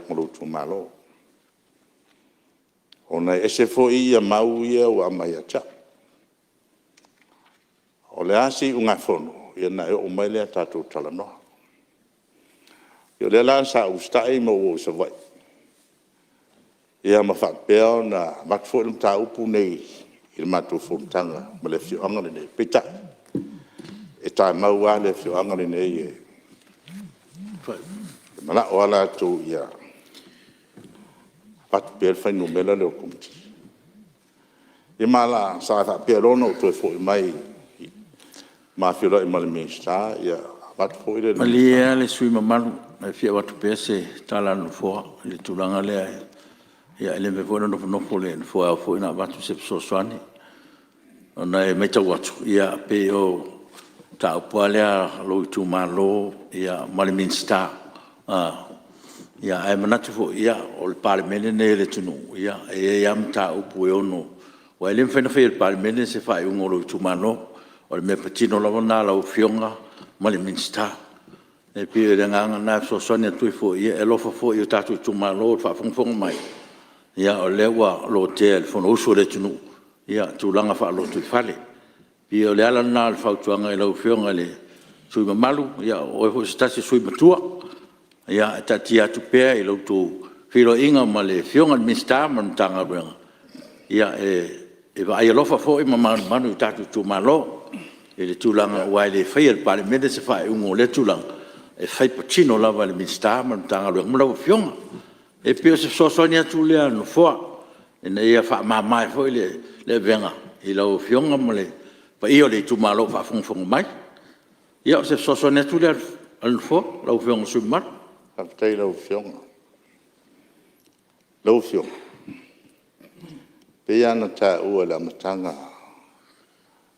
ma lou itumalo, ona e ese foi mau ia ua aumai ia te au. O le a se iugafono, ona e oo mai lea tatou talanoa. Ia o lea la sa ou usitai ma ou oo i Savaii, ia ma faapea ona avatu foi le mataupu lenei i le matou fonotaga ma le afioaga lenei, peitai, e tamau lava le afioaga lenei e manao lava latou ia avatu pea le fuainumera lea o le Komiti. Ia ma sa faapea loa ona ou toe foi mai ma feiloai ma le Minisita, avatu foi le… Malie lava le sui usufono mamalu, e fia avatu pea se tala a le Nofoa i le tulaga lea. E le mafai foi ona nofonofo le Nofoa, e ao foi ona avatu se fesoasoani. Ona e matau atu, e pei o le mataupu lava lea a lou itumalo ma le Minisita. Ae manatu foi, o le Palemene lenei o le atunuu, e i ai lava mataupu e ono… Aua e le mafai ona faia e le Palemene se faaiuga o lou itumalo. O le mea patino lava lena a lau Afioga ma le Minisita. E pei o le agaga lena e fesoasoani atu ai foi, e alofa foi i o tatou itumalo i le faafogafoga mai, o lea ua lotea e le Fonousu a le atunuu tulaga faalotoifale. E pei o le ala lena o le fautuaga i lau Afioga i le sui usufono mamalu, o oe foi o se tasi o sui usufono matua. Ia taatia atu pea i la outou feiloaiga ma le Afioga i le Minisita ma le Matagaluega, e vaai alofa foi ma manumanu i tatou itumalo i le tulaga, aua e le faia e le Palemene se faaiuga o lea tulaga, e fai patino lava e le Minisita ma le Matagaluega ma lau Afioga. E pei o se fesoasoani atu lea a le Nofoa ina ia faamama ai foi le avega i lau Afioga ma le paia o le itumalo o faafogafoga mai. Ia o se fesoasoani atu lea a le Nofoa i lau Afioga i le sui usufono mamalu. Faafetai i lau Afioga. Lau Afioga, e pei lava ona taua i le amataga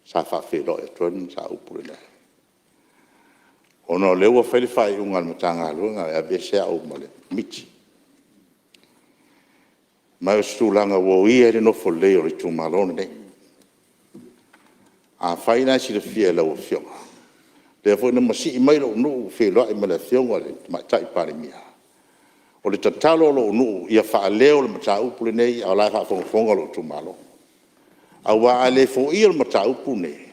sa faafeiloai atu ai le mataupu lena, ona o lea ua fai le faaiuga a le Matagaluega e aveese au ma le Komiti. Ma o se tulaga ua uia ai le nofo lelei o le itumalo lenei. Afai la e silafia e lau Afioga, o lea foi na masii mai lou nuu feiloai ma le Afioga i le Tamaitai Palemia, o le tatalo a lou nuu ia faaleo le mataupu lenei a o la e faafogafoga lou itumalo. Aua a le foia le mataupu lenei,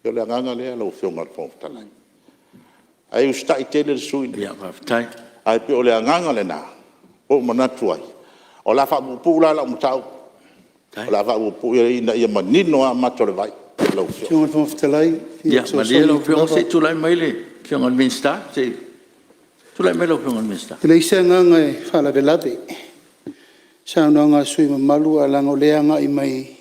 o le agaga lea lau Afioga i le Fofoga Fetalai, ae usitai tele le sui usufono lenei. Ae pei o le agaga lena ua ou manatu ai, o le a faapuupuu la lau mataupu, o le a faapuupuu ina ia manino lava mata o le vai lau Afioga. Ia malie lau Afioga se i tulai mai le Afioga i le Minisita. E leai se agaga e faalavelave i le saunoaga a le sui usufono mamalu, ae leaga o lea e agai mai i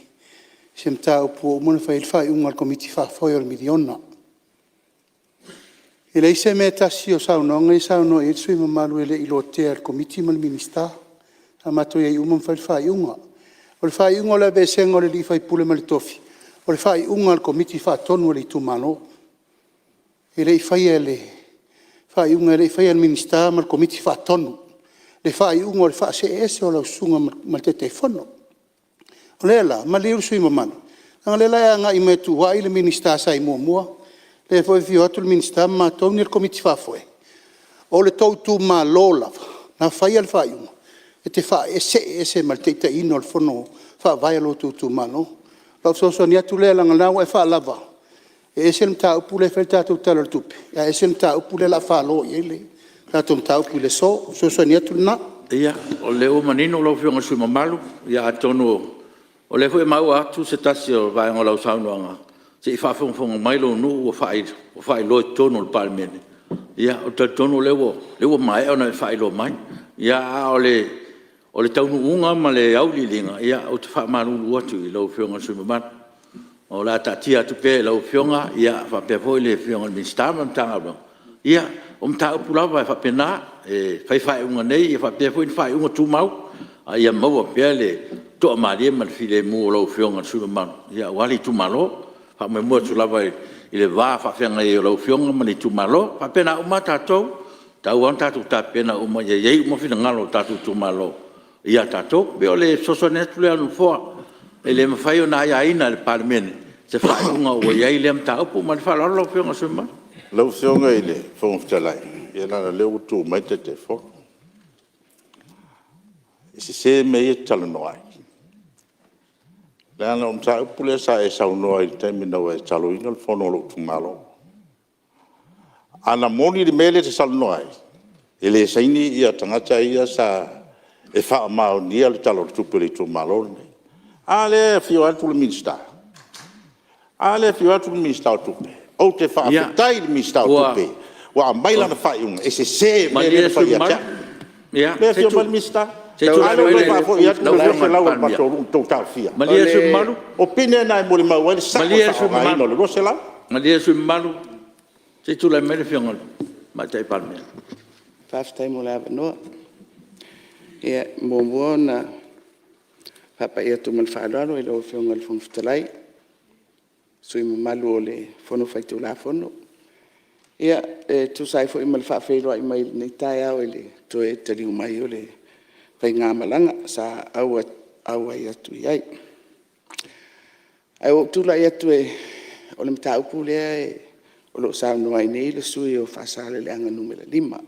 se mataupu ua uma ona fai i ai le faaiuga a le Komiti Faafoe o le miliona. E leai se mea e tasi o saunoaga ia e saunoa i ai le sui usufono mamalu e le i lotea e le Komiti ma le Minisita. Sa matou i ai uma ma fai le faaiuga. O le faaiuga o le aveeseina o le sui usufono mai le tofi, o le faaiuga a le Komiti Faatonu a le itumalo. E le i faia e le faaiuga e le i faia e le Minisita ma le Komiti Faatonu le faaiuga o le faasee ese o lau susuga ma le Taitaifono. O lea la, malie le sui usufono mamalu, leaga o lea o le a e agai mai e tuuai le Minisita sa i ai muamua, lea foi e afio atu le Minisita ma matou nei o le Komiti Faafoe. O le tou itumalo lava na faia le faaiuga e te see ese ma le taitaiina o le Fono Faavae a lo outou itumalo. O lau fesoasoani atu lea leaga o lena ua e faalava, e ese le mataupu lea e fai le tatou Tala o le Tupe, ae ese le mataupu lea o le a falo i ai le tatou mataupu i le aso. O le fesoasoani atu lena. Ia, o lea ua manino lau Afioga i le sui usufono mamalu, atonu o lea foi e maua atu se tasi o vaega o lau saunoaga, se i faafogafoga mai lou nuu ua faailoa i totonu o le Palemene. Ia ou te talitonu o lea ua maea ona e faailoa mai. A o le taunuuga ma le auiliiliga, ia ou te faamalulu atu i lau Afioga i le sui usufono mamalu, o le a taatia atu pea i lau Afioga faapea foi le Afioga i le Minisita ma le Matagaluega. Ia, o mataupu lava e faapena, e fai faaiuga nei faapea foi ni faaiuga tumau, a ia maua pea le toamalie ma le filemu o lau Afioga i le sui usufono mamalu aua le itumalo. E faamoemoe atu lava i le va faafeagai ai o lau Afioga ma le itumalo. E faapena uma lava tatou, e tatau lava ona tatou tapena uma ia i ai uma finagalo o tatou itumalo ia tatou. E pei o le fesoasoani atu lea a le Nofoa, e le mafai ona aiaina e le Palemene se faaiuga ua i ai lea mataupu. Ma le faaaloalo lau Afioga i le sui usufono mamalu. Lau Afioga i le Fofoga Fetalai, ia leaga o lea ua tu mai le Taitaifono. E sese mea ia e te talanoa ai, leaga o le mataupu lea sa e saunoa ai i le taimi na ua e taloina le fono a lou itumalo. Ana moni le mea lea e te saunoa ai, e le saini tagata ia e faamaonia le Tala o le Tupe a le itumalo lenei. A lea e afio atu le Minisita, a lea e afio atu le Minisita o Tupe. Ou te faafetai i le Minisita o Tupe ua aumai lana faaiuga e sese le mea lea na fai ia te au. Lea e afio mai le Minisita, a lea ua toe faafoi atu le $200,000 a le matou nuu na outou taofia. O pine na e molimau ai le sao o le faaaogaina o le $200,000. Malie le sui usufono mamalu, se i tulai mai le Afioga i le Tamaitai Palemia. Faafetai mo le avanoa. E muamua ona faapai atu ma le faaaloalo i lau Afioga i le Fofoga Fetalai, sui usufono mamalu o le Fono Faitulafono, e tusa ai foi ma le faafeiloai mai i lenei taeao i le toe taliu mai o le faigamalaga sa auai atu i ai. Ae ua ou tulai atu o le mataupu lea o lo o saunoa ai nei le sui usufono mo Faasaleleaga 5.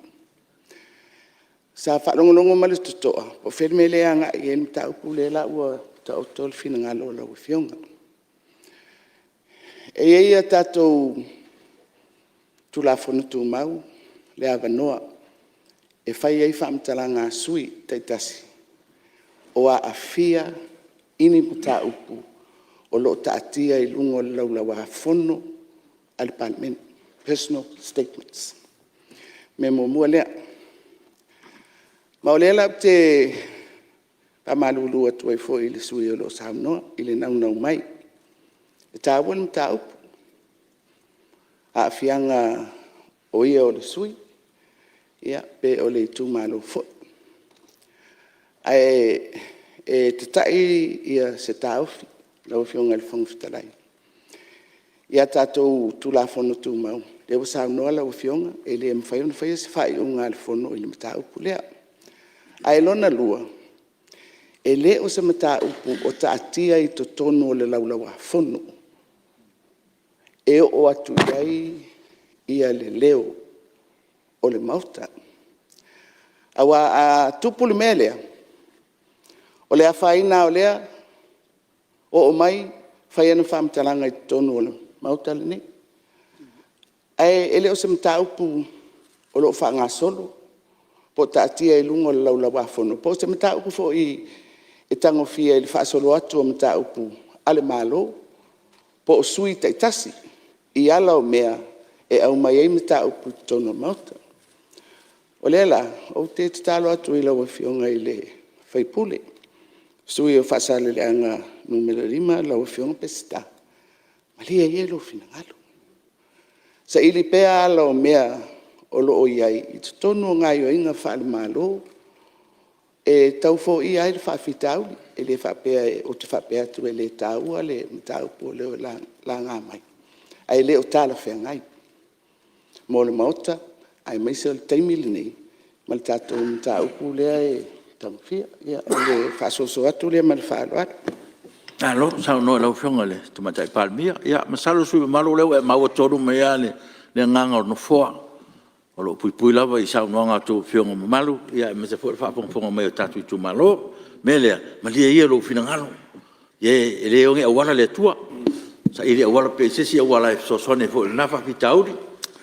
Sa faalogologo ma le totoa po o fea le mea lea e agai i ai le mataupu lea la ua taoto le finagalo o lau Afioga. E i ai a tatou Tulafono Tumau le avanoa e fai ai faamatalaga a sui usufono taitasi o aafia i ni mataupu o lo o taatia i luga o le Laulau-a-Fono a le Palemene, Personal Statements. O le mea muamua lea. Ma o lea la ou te faamalulu atu ai foi i le sui usufono o lo o saunoa i le naunau mai. E taua le mataupu, aafiaga o ia o le sui usufono pe o le itumalo foi. Ae tatai se taofi lau Afioga i le Fofoga Fetalai, i a tatou Tulafono Tumau, lea ua saunoa lau Afioga e le mafai ona faia se faaiuga a le Fono i le mataupu lea. Ae lona lua, e le o se mataupu o taatia i totonu o le Laulau-a-Fono e oo atu i ai le leo o le Maota. Aua a tupu le mea lea, o le afaina lava o lea oo mai fai ana faamatalaga i totonu o le Maota lenei. Ae le o se mataupu o lo o faagasolo po o taatia i luga o le Laulau-a-Fono po o se mataupu foi e tagofia i le faasolo atu o mataupu a le Malo po o sui usufono taitasi i ala o mea e aumai ai mataupu i totonu o le Maota. O lea la, ou te tatalo atu i lau Afioga i le sui usufono, le sui usufono mo Faasaleleaga 5 lau Afioga Peseta, malie ia lou finagalo, saili pea ala o mea o lo o i ai i totonu o gaoioiga faale-Malo e tau foia ai le faafitauli. E le faapea ou te faapea atu e le taua le mataupu o lea ua laga mai, ae le o talafeagai mo le Maota aemaise o le taimi lenei ma le tatou mataupu lea e tagofia. Ia o le faasoso atu lea ma le faaaloalo. Malo saunoa i lau Afioga i le Tamaitai Palemia. Ia masalo le sui usufono mamalu o lea ua e maua tonu mai lava le agaga o le Nofoa, o lo o puipui lava i saunoaga a outou Afioga mamalu aemaise foi o le faafogafoga mai a tatou itumalo. O le mea lea, malie ia lou finagalo, e le oge auala le Atua, saili auala pea i se isi auala e fesoasoani ai foi i lena faafitauli.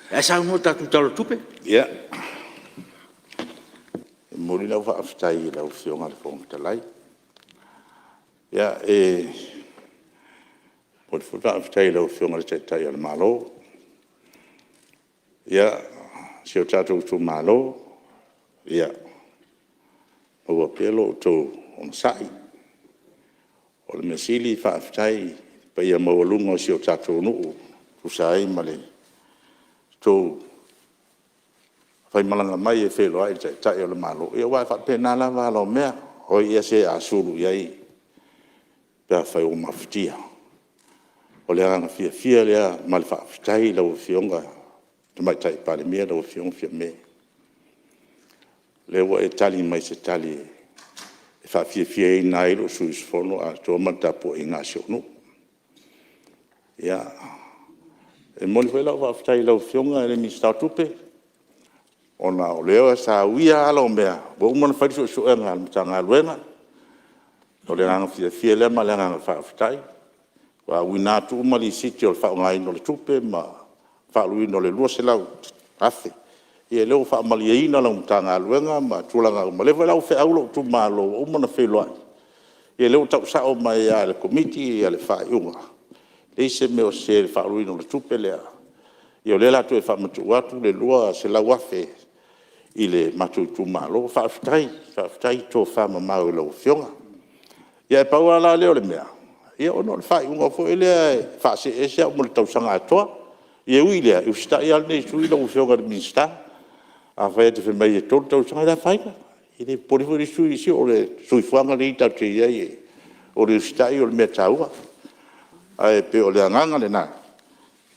Ae saunoa i le tatou Tala o le Tupe. Ia, e momoli lau faafetai i lau Afioga i le Fofoga Fetalai. E momoli foi le faafetai i lau Afioga i le Taitai o le Malo. Si o tatou itumalo, ia maua pea lo outou onosai. O le mea sili faafetai i le paia maualuga o si o tatou nuu e tusa ai ma le tou faimalaga mai e feiloai i le Taitai o le Malo. Ia aua e faapena lava ala o mea, o ai ea se a sulu i ai pe afai ua mafatia. O le agaga fiafia lea ma le faafetai i lau Afioga i le Tamaitai Palemia lau Afioga Fiame, o lea ua e tali mai i se tali e faafiafiaina ai lou sui usufono atoa ma le tapuaiga a si ou nuu. E momoli foi lau faafetai i lau Afioga i le Minisita o Tupe, ona o lea sa uia ala o mea, ua uma ona fai le suesuega a le Matagaluega. O le agaga fiafia lea ma le agaga faafetai, ua auina atu uma lisiti o le faaaogaina o le tupe ma le faaaluina o le $200,000. Ia o lea ua faamalieina lau Matagaluega ma tulaga uma, o lea foi la ua feau lou itumalo ua uma ona feiloai, ia o lea ua tau sao mai lava e le Komiti le faaiuga, e leai se mea o sese i le faaaluina o le tupe lea. Ia o lea o le a toe faamatuu atu le $200,000 i le matou itumalo. Faafetai, faafetai tofa mamao i lau Afioga. Ia ae pau lava la lea o le mea, ona o le faaiuga foi lea e faasee ese au mo le tausaga atoa. Ia e ui i lea, e usitai lava lenei sui usufono lau Afioga i le Minisita. Afai e te fai mai e 3 tausaga, ia le afaina, e le popole foi lenei sui usufono, se o le soifuaga lenei tatou te i ai, o le usitai o le mea taua. Ae pei o le agaga lena,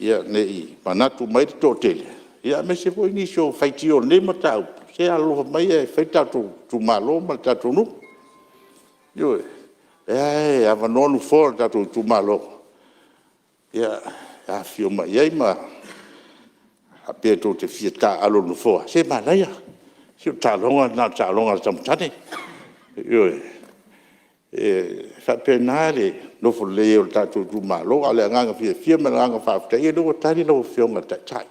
ne i manatu mai le toatele, aemaise foi nisi o faitio i lenei mataupu, se alolofa mai ae fai le tatou itumalo ma le tatou nuu. Ioe. O lea lava e avanoa nofoa o le tatou itumalo e afifio mai i ai ma faapea tou te fia taaalo i le nofoa, se manaia, se o le taaloga lena o le taaloga a tama tane. Ioe. E faapena le nofo lelei ai o le tatou itumalo. A o le agaga fiafia ma le agaga faafetai, ia o lea ua tali lau Afioga i le Taitai.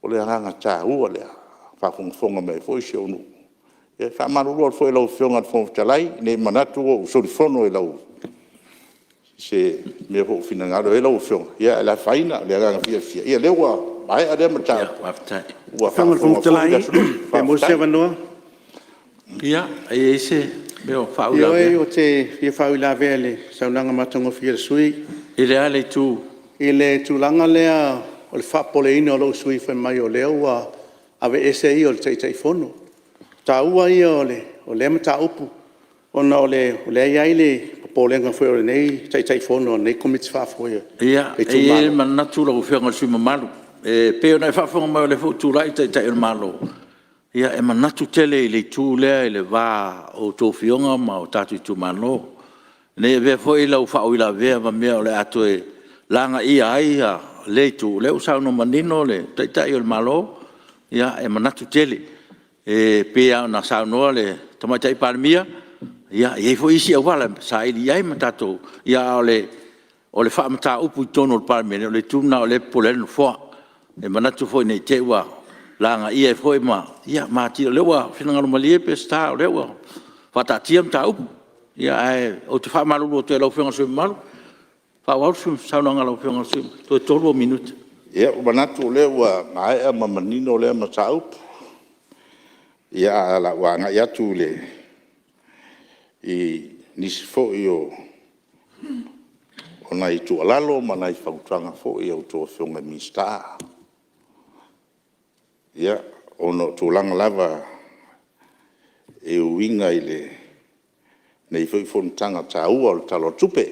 O le agaga taua lea, ua faafogafoga mai foi si ou nuu. E faamalulu atu foi i lau Afioga i le Fofoga Fetalai, ne i manatu ua ou solifono i se mea foi ua finagalo i ai lau Afioga, ae le afaina. O le agaga fiafia, o lea ua maea lea mataupu, ua faafofoga foi le atunuu. Faafetai. Ia, e i ai se mea o faauilavea? Ioe, ou te fia faauilavea i le saunoaga matagofie a le sui usufono. I le a le itu? I le tulaga lea o le faapopoleina o lou sui usufono fai mai o lea ua aveese ia o le Taitaifono. O le taua ia o lea mataupu ona o lea e i ai le popolega popolega foi o lenei Taitaifono o lenei Komiti Faafoe o le Ia, e i ai le manatu lau Afioga i le sui usufono mamalu, e pei ona e faafofoga mai o lea foi ua tulai le Taitai o le Malo, ia e manatu tele i le itu lea i le va o a outou Afioga ma o tatou itumalo. Ne i avea foi lau faauilavea ma mea o le a toe lagaia ai lea itu, o lea ua saunoa manino le Taitai o le Malo, ia e manatu tele. E pei lava ona saunoa le Tamaitai Palemia, ia e i ai foi isi auala e saili i ai ma tatou… a o le faamataupu i totonu o le Palemene, o le itu lena o lea e popole ai le Nofoa. E manatu foi ne i te i ua lagaia ai foi ma atili… O lea ua finagalo malie Peseta o lea ua faataatia le mataupu. Ae ou te faamalulu atu ai i lau Afioga i le sui usufono mamalu, faaauau le saunoaga a lau Afioga i le sui usufono mamalu, toe 3 ou minute. Ia, ua manatu o lea ua maea ma manino lea mataupu. Ia, ae o le a ou agai atu i nisi foi o nai tuualalo ma nai fautuaga foi i a outou Afioga i Minisita, ona o tulaga lava e uiga i lenei foi fonotaga taua o le Tala o le Tupe.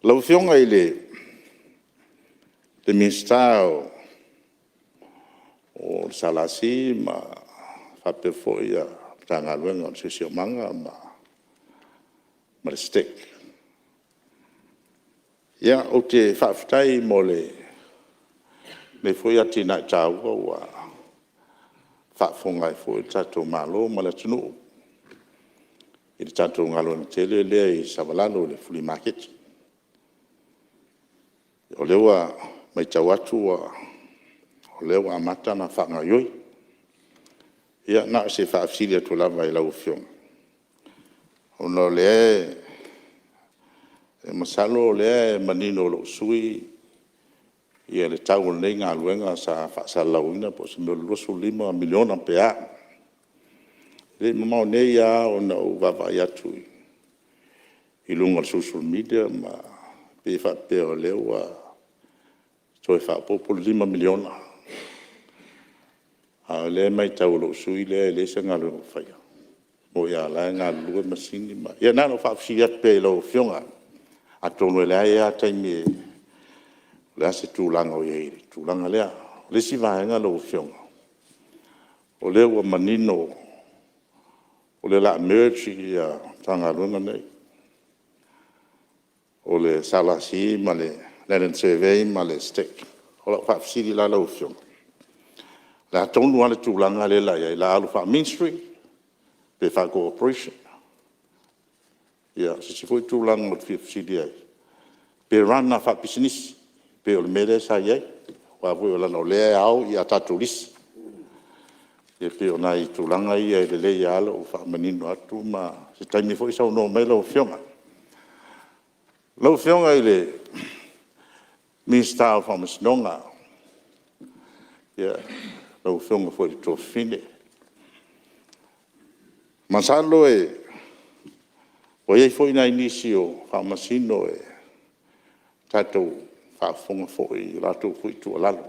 Lau Afioga i le Minisita o le SLC faapea foi le Matagaluega o le Siosiomaga ma le STEC. Ia, ou te faafetai mo lenei foi atinae taua ua faafofoga ai foi le tatou Malo ma le atunuu i le tatou galuega tele lea i Savalalo i le flea maketi. O lea ua matau atu o lea ua amata ona faagaoioi. Ia na o se faafesili atu lava i lau Afioga, ona o lea masalo o lea e manino i lou sui usufono le tau o lenei galuega sa faasalalauina po o se mea o le $25 miliona pe a. E le i mamao nei lava ona ou vaavaai atu i luga o le social media pei e faapea o lea ua toe faaopoopo le $5 miliona. A o lea e matau e lou sui usufono e leai se galuega o faia. E moni lava o la e galulue masini ma… Ia na ona ou faafesili atu pea i lau Afioga, atonu e leai lava taimi, o le a se tulaga o i ai i le tulaga lea. O le isi vaega lau Afioga, o lea ua manino o lea o le a merge Matagaluega nei, o le SLC ma le Land and Survey ma le STEC. O lau faafesili la lau Afioga, o le a tonu lava le tulaga lea o le a i ai? O le a alu faa-Ministry pe faa-Corporation? Ia, o se isi foi tulaga ou te fia fesili ai, pe run lava faapisinisi pei o le mea lea sa i ai? Aua foi leaga o lea e ao a tatou lisi. Ia pei o nai tulaga ia e lelei lava lou faamanino atu ma o se taimi foi saunoa mai lau Afioga. Lau Afioga i le Minisita o Faamasinoga, lau Afioga foi i le Tuafafine, masalo ua i ai foi nai nisi o Faamasino ua tatou faafofoga foi i a latou foi tuualalo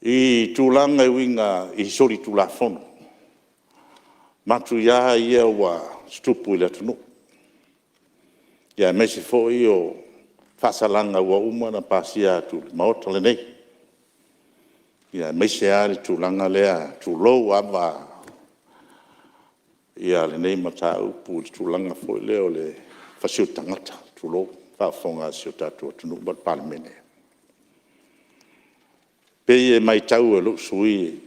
i tulaga e uiga i solitulafono matuia ia ua tutupu i le atunuu, aemaise foi o faasalaga ua uma ona pasia atu i le Maota lenei, aemaise lava le tulaga lea, tulou lava lenei mataupu i le tulaga foi lea o le fasioti tagata, tulou le faafofoga a si o tatou atunuu ma le Palemene. E pei e matau e lou sui usufono o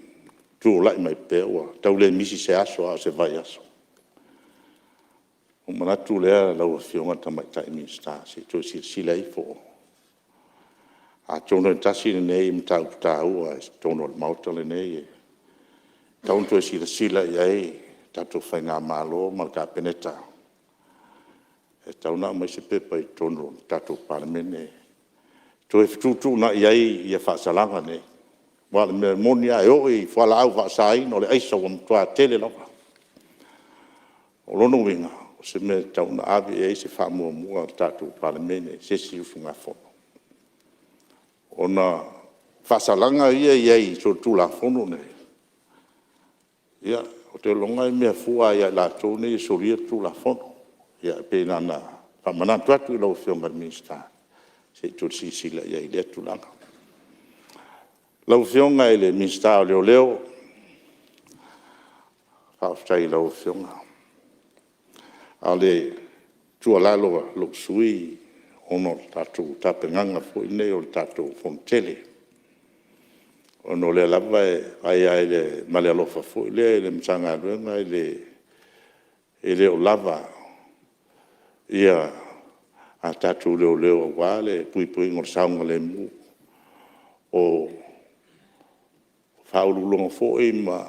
tulai mai pea, ua tau le misi se aso a o se vaiaso. Ona manatu lea lau Afioga i le Tamaitai Minisita, se i toe silasila ifo. Atonu e tasi lenei mataupu taua i totonu o le Maota lenei e tatau ona toe silasila i ai le tatou faigamalo ma le Kapeneta, e tatau ona aumai se pepa i totonu o le tatou Palemene e toe fetuutuunai ai faasalaga nei. Aua o le mea moni lava, e oo i fualaau faasaina, o le aisa ua matua tele lava. O lona uiga, o se mea e tatau ona ave i ai se faamuamua a le tatou Palemene i se isi usugafono, ona o faasalaga ia e i ai i solitulafono nei, ia, Ou te lagona e mea fua lava ia i latou nei e solia le Tulafono. Ia pei na ona faamanatu atu i lau Afioga i le Minisita, se i toe silasila i ai i lea tulaga. Lau Afioga i le Minisita o Leoleo, faafetai i lau Afioga. A o le tuualalo a lou sui usufono ona o le tatou tapenaga foi lenei o le tatou Fonotele, ona o lea lava e vaai lava ma le alofa foi lea i le Matagaluega, e le o lava a tatou leoleo aua le puipuiga o le saogalemu o Faauluuluga foi ma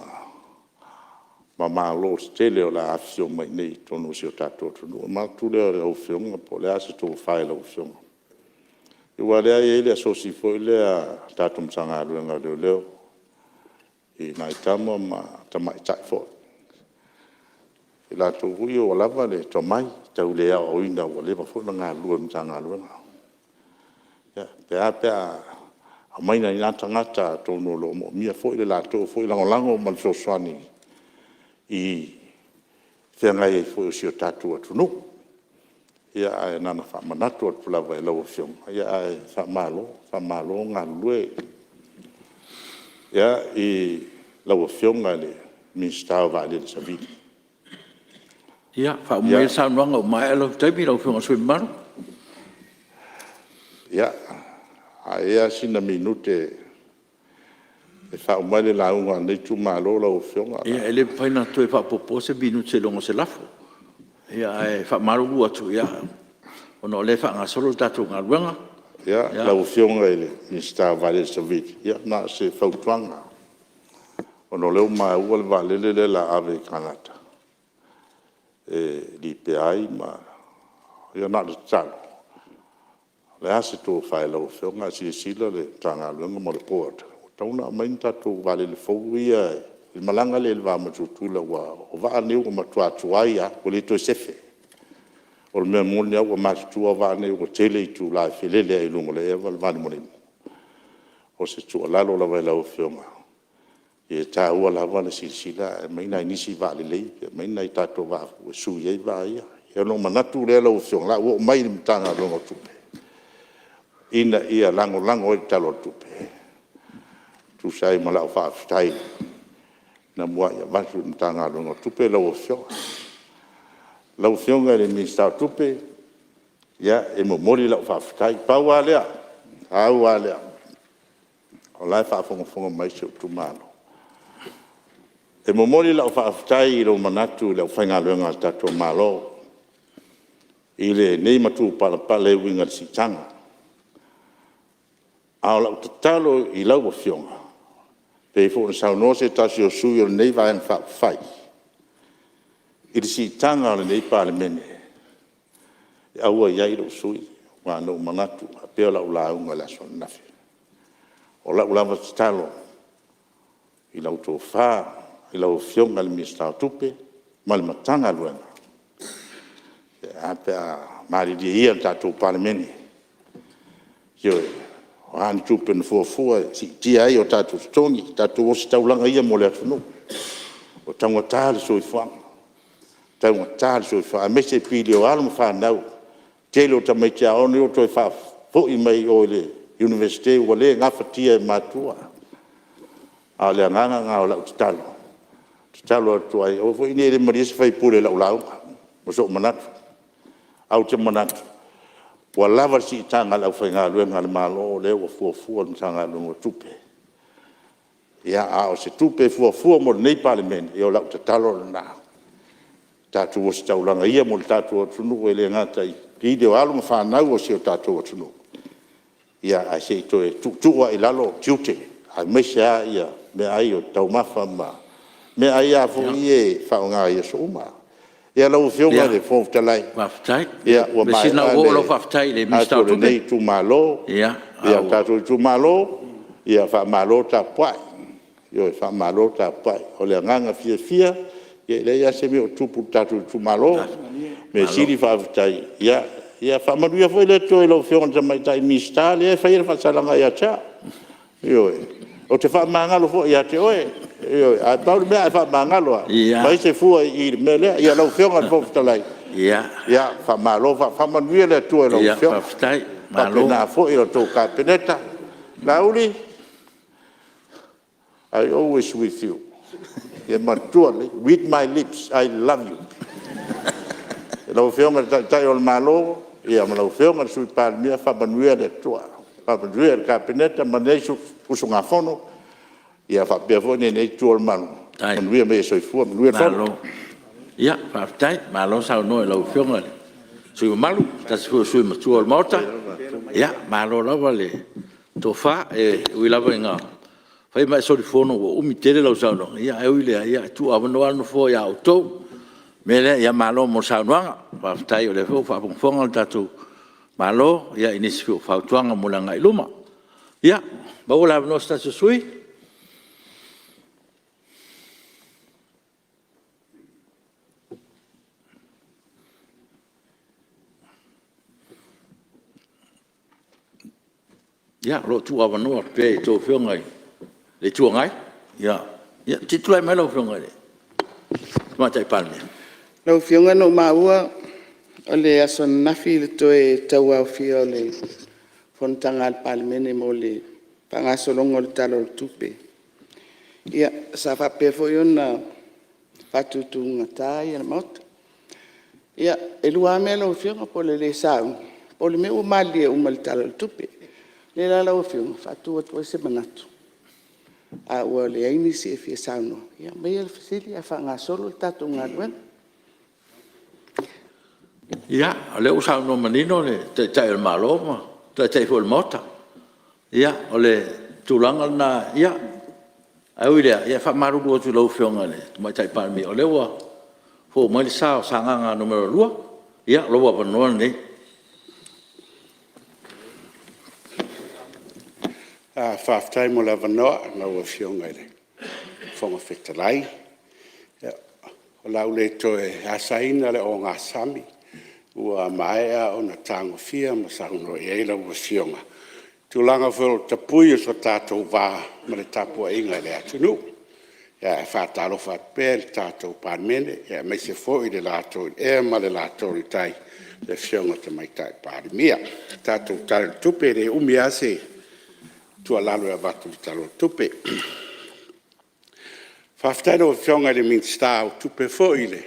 Malo tetele o le a afifio mai i totonu o si o tatou atunuu. Ona manatu lea i lau Afioga po o le a se tofa i lau Afioga, aua o lea e i ai le asosi foi lea a le tatou Matagaluega o Leoleo i nai tama ma tamaitai foi, i latou foi ia ua lava le tomai tau le aoaoina ua leva foi ona galulue i le Matagaluega. Pe a pe a aumai nai na tagata atonu o lo o manaomia foi le latou foi lagolago ma le fesoasoani i feagai ai foi o si o tatou atunuu. Ia, ae na ona faamanatu atu lava i lau Afioga, ae faamalo, faamalo galulue. I lau Afioga i le Minisita o Vaalele Savili. Ia, faauma maia le saunoaga ua maea lou taimi lau Afioga i le sui usufono mamalu. Ia, ae i ai lava sina minute e faauma ai le lauga a lenei itumalo lau Afioga. Ia, e le mafai ona toe faaopoopoa se minute seiloga o se lafo. Ae faamalulu atu, ona o lea e faagasolo le tatou galuega. Ia, lau Afioga i le Minisita o Vaalele Savili, ia na o se fautuaga, ona o lea ua maua le vaalele lea o le a ave i Kanata e lipea ai ma… Ia na o le tatalo, o le a se tofa i lau Afioga, ae silasila le Matagaluega ma le Board, ua tatau ona aumai ni tatou vaalele fou ia i le malaga lea i le va ma Tutuila, aua o vaa nei ua matua tuai lava, ua le toe sefe. O le mea moni lava ua matutua vaa nei ua tele itula e felele ai i luga o le ea ma le vanimonimo. O se tuualalo lava i lau Afioga, e taua lava le silasila ae aumai nai isi vaa lelei, aumai nai tatou vaa e sui ai vaa ia. Ona ou manatu lea lau Afioga, o le a ou oo mai i le Matagaluega o Tupe ina ia lagolago ai le Tala o le Tupe, e tusa ai ma lau faafetai na muai avatu i le Matagaluega o Tupe lau Afioga. Lau Afioga i le Minisita o Tupe, ia, e momoli lau faafetai. Pau lava lea, pau lava lea, o la e faafogafoga mai si ou itumalo. E momoli lau faafetai i lou manatu i le aufaigaluega a le tatou Malo i lenei matupalapala e uiga i le siitaga. A o lau tatalo i lau Afioga, e pei foi ona saunoa se tasi o sui usufono o lenei Vaega Faaupufai i le siitaga o lenei Palemene, aua ne i i ai lou sui usufono. Aua na ou manatu faapea lau lauga i le aso ananafi. O lau lava tatalo i lau tofa i lau Afioga i le Minisita o Tupe ma le Matagaluega, ae a pe a malilie ia le tatou Palemene, ioe, o a ni tupe na fuafua e siitia ai o tatou totogi, tatou ositaulaga ia mo le atunuu. Ua taugata le soifuaga, taugata le soifuaga, aemaise pili o alo ma fanau. O le tele o tamaiti aoga nei ua toe faafoi mai o i le Iunivesite ua le gafatia e matua. A o le agaga lena o lau tatalo, e tatalo atu ai, aua foi ne i malie se sui usufono i lau lauga ma sou manatu. Ae ou te manatu ua lava le siitaga a le aufaigaluega a le Malo lea ua fuafua e le Matagaluega o Tupe. Ia, a o se tupe e fuafua mo lenei Palemene, ia o lau tatalo lena, tatou ositaulaga ia mo le tatou atunuu e le gata i pili o alo ma fanau a si o tatou atunuu, ae se i toe tuutuu lava i lalo tiute, aemaise lava meaai o taumafa ma meaai lava foi ia e faaaoga i aso uma. Ia lau Afioga i le Fofoga Fetalai, ua maea le manatu o lenei itumalo. Le tatou itumalo, ia faamalo tapuai, ioe, faamalo tapuai. O le agaga fiafia, e leai lava se mea o tupu i le tatou itumalo. O le mea sili faafetai. Ia faamanuia foi le Atua i lau Afioga i le Tamaitai Minisita lea e faia le faasalaga ia te au. Ioe. Ou te faamagalo foi ia te oe. Ioe, ae pau le mea a e faamagalo lava, e fai se fua i i i le mea lea. Ia lau Afioga i le Fofoga Fetalai, ia faamalo, faamanuia le Atua i lau Afioga, faapena foi la outou Kapeneta. Laauli, I always with you, ia manatua lelei, read my lips, I love you. Lau Afioga i le Taitai o le Malo ma lau Afioga i le Sui Palemia, faamanuia le Atua, faamanuia i le Kapeneta ma lenei usugafono, faapea foi lenei Itu o le Malu, manuia mea soifua, manuia le Fono. Ia faafetai, malo saunoa i lau Afioga i le sui usufono mamalu, o se tasi foi o sui usufono matua o le Maota. Ia malo lava le tofa. E ui lava ina fai ma e solifono ua umi tele lau saunoaga, ae ui i lea, e tuuavanoa lava le Nofoa ia outou. O le mea lea, ia malo mo le saunoaga, faafetai o lea foi ua faafogafoga le tatou Malo i nisi foi o fautuaga mo le agai i luma. Ia, maua le avanoa o se tasi o sui usufono. Ia, o lo o tuuavanoa pea i a outou Afioga i le Itu Agai. Ia se i tulai mai lau Afioga i le Tamaitai Palemia. Lau Afioga na ou maua o le aso ananafi le toe tauaofia o le fonotaga a le Palemene mo le faagasologa o le Tala o le Tupe. Ia, sa faapea foi ona faatutugata le Maota. Ia, e lua lava mea lau Afioga po o le le sauni po o le mea ua malilie uma i le Tala o le Tupe. O lea la lau Afioga e faatu atu ai se manatu, A ua leai nisi e fia saunoa, ia aumaia le fesili ae faagasolo le tatou galuega. Ia, o lea ua saunoa manino le Taitai o le Malo ma le Taitai foi o le Maota. Ia, o le tulaga lena, ae ui i lea, e faamalulu atu i lau Afioga i le Tamaitai Palemia, o lea ua fou mai le sa o Sagaga 2. Ia, lou avanoa lenei. Faafetai mo le avanoa lau Afioga i le Fofoga Fetalai. Ia, o le a ou le toe asaina le ogasami ua maea ona tagofia ma saunoa i ai lau Afioga i tulaga foi o le tapui o so tatou va ma le tapuaiga i le atunuu. Ae faatalofa atu pea i le tatou Palemene, aemaise foi le lato i le ea ma le lato i le tai, le Afioga i le Tamaitai Palemia. O le tatou Tala o le Tupe, e le umi lava se tuualalo e avatu i le Tala o le Tupe. Faafetai i lau Afioga i le Minisita o Tupe foi i le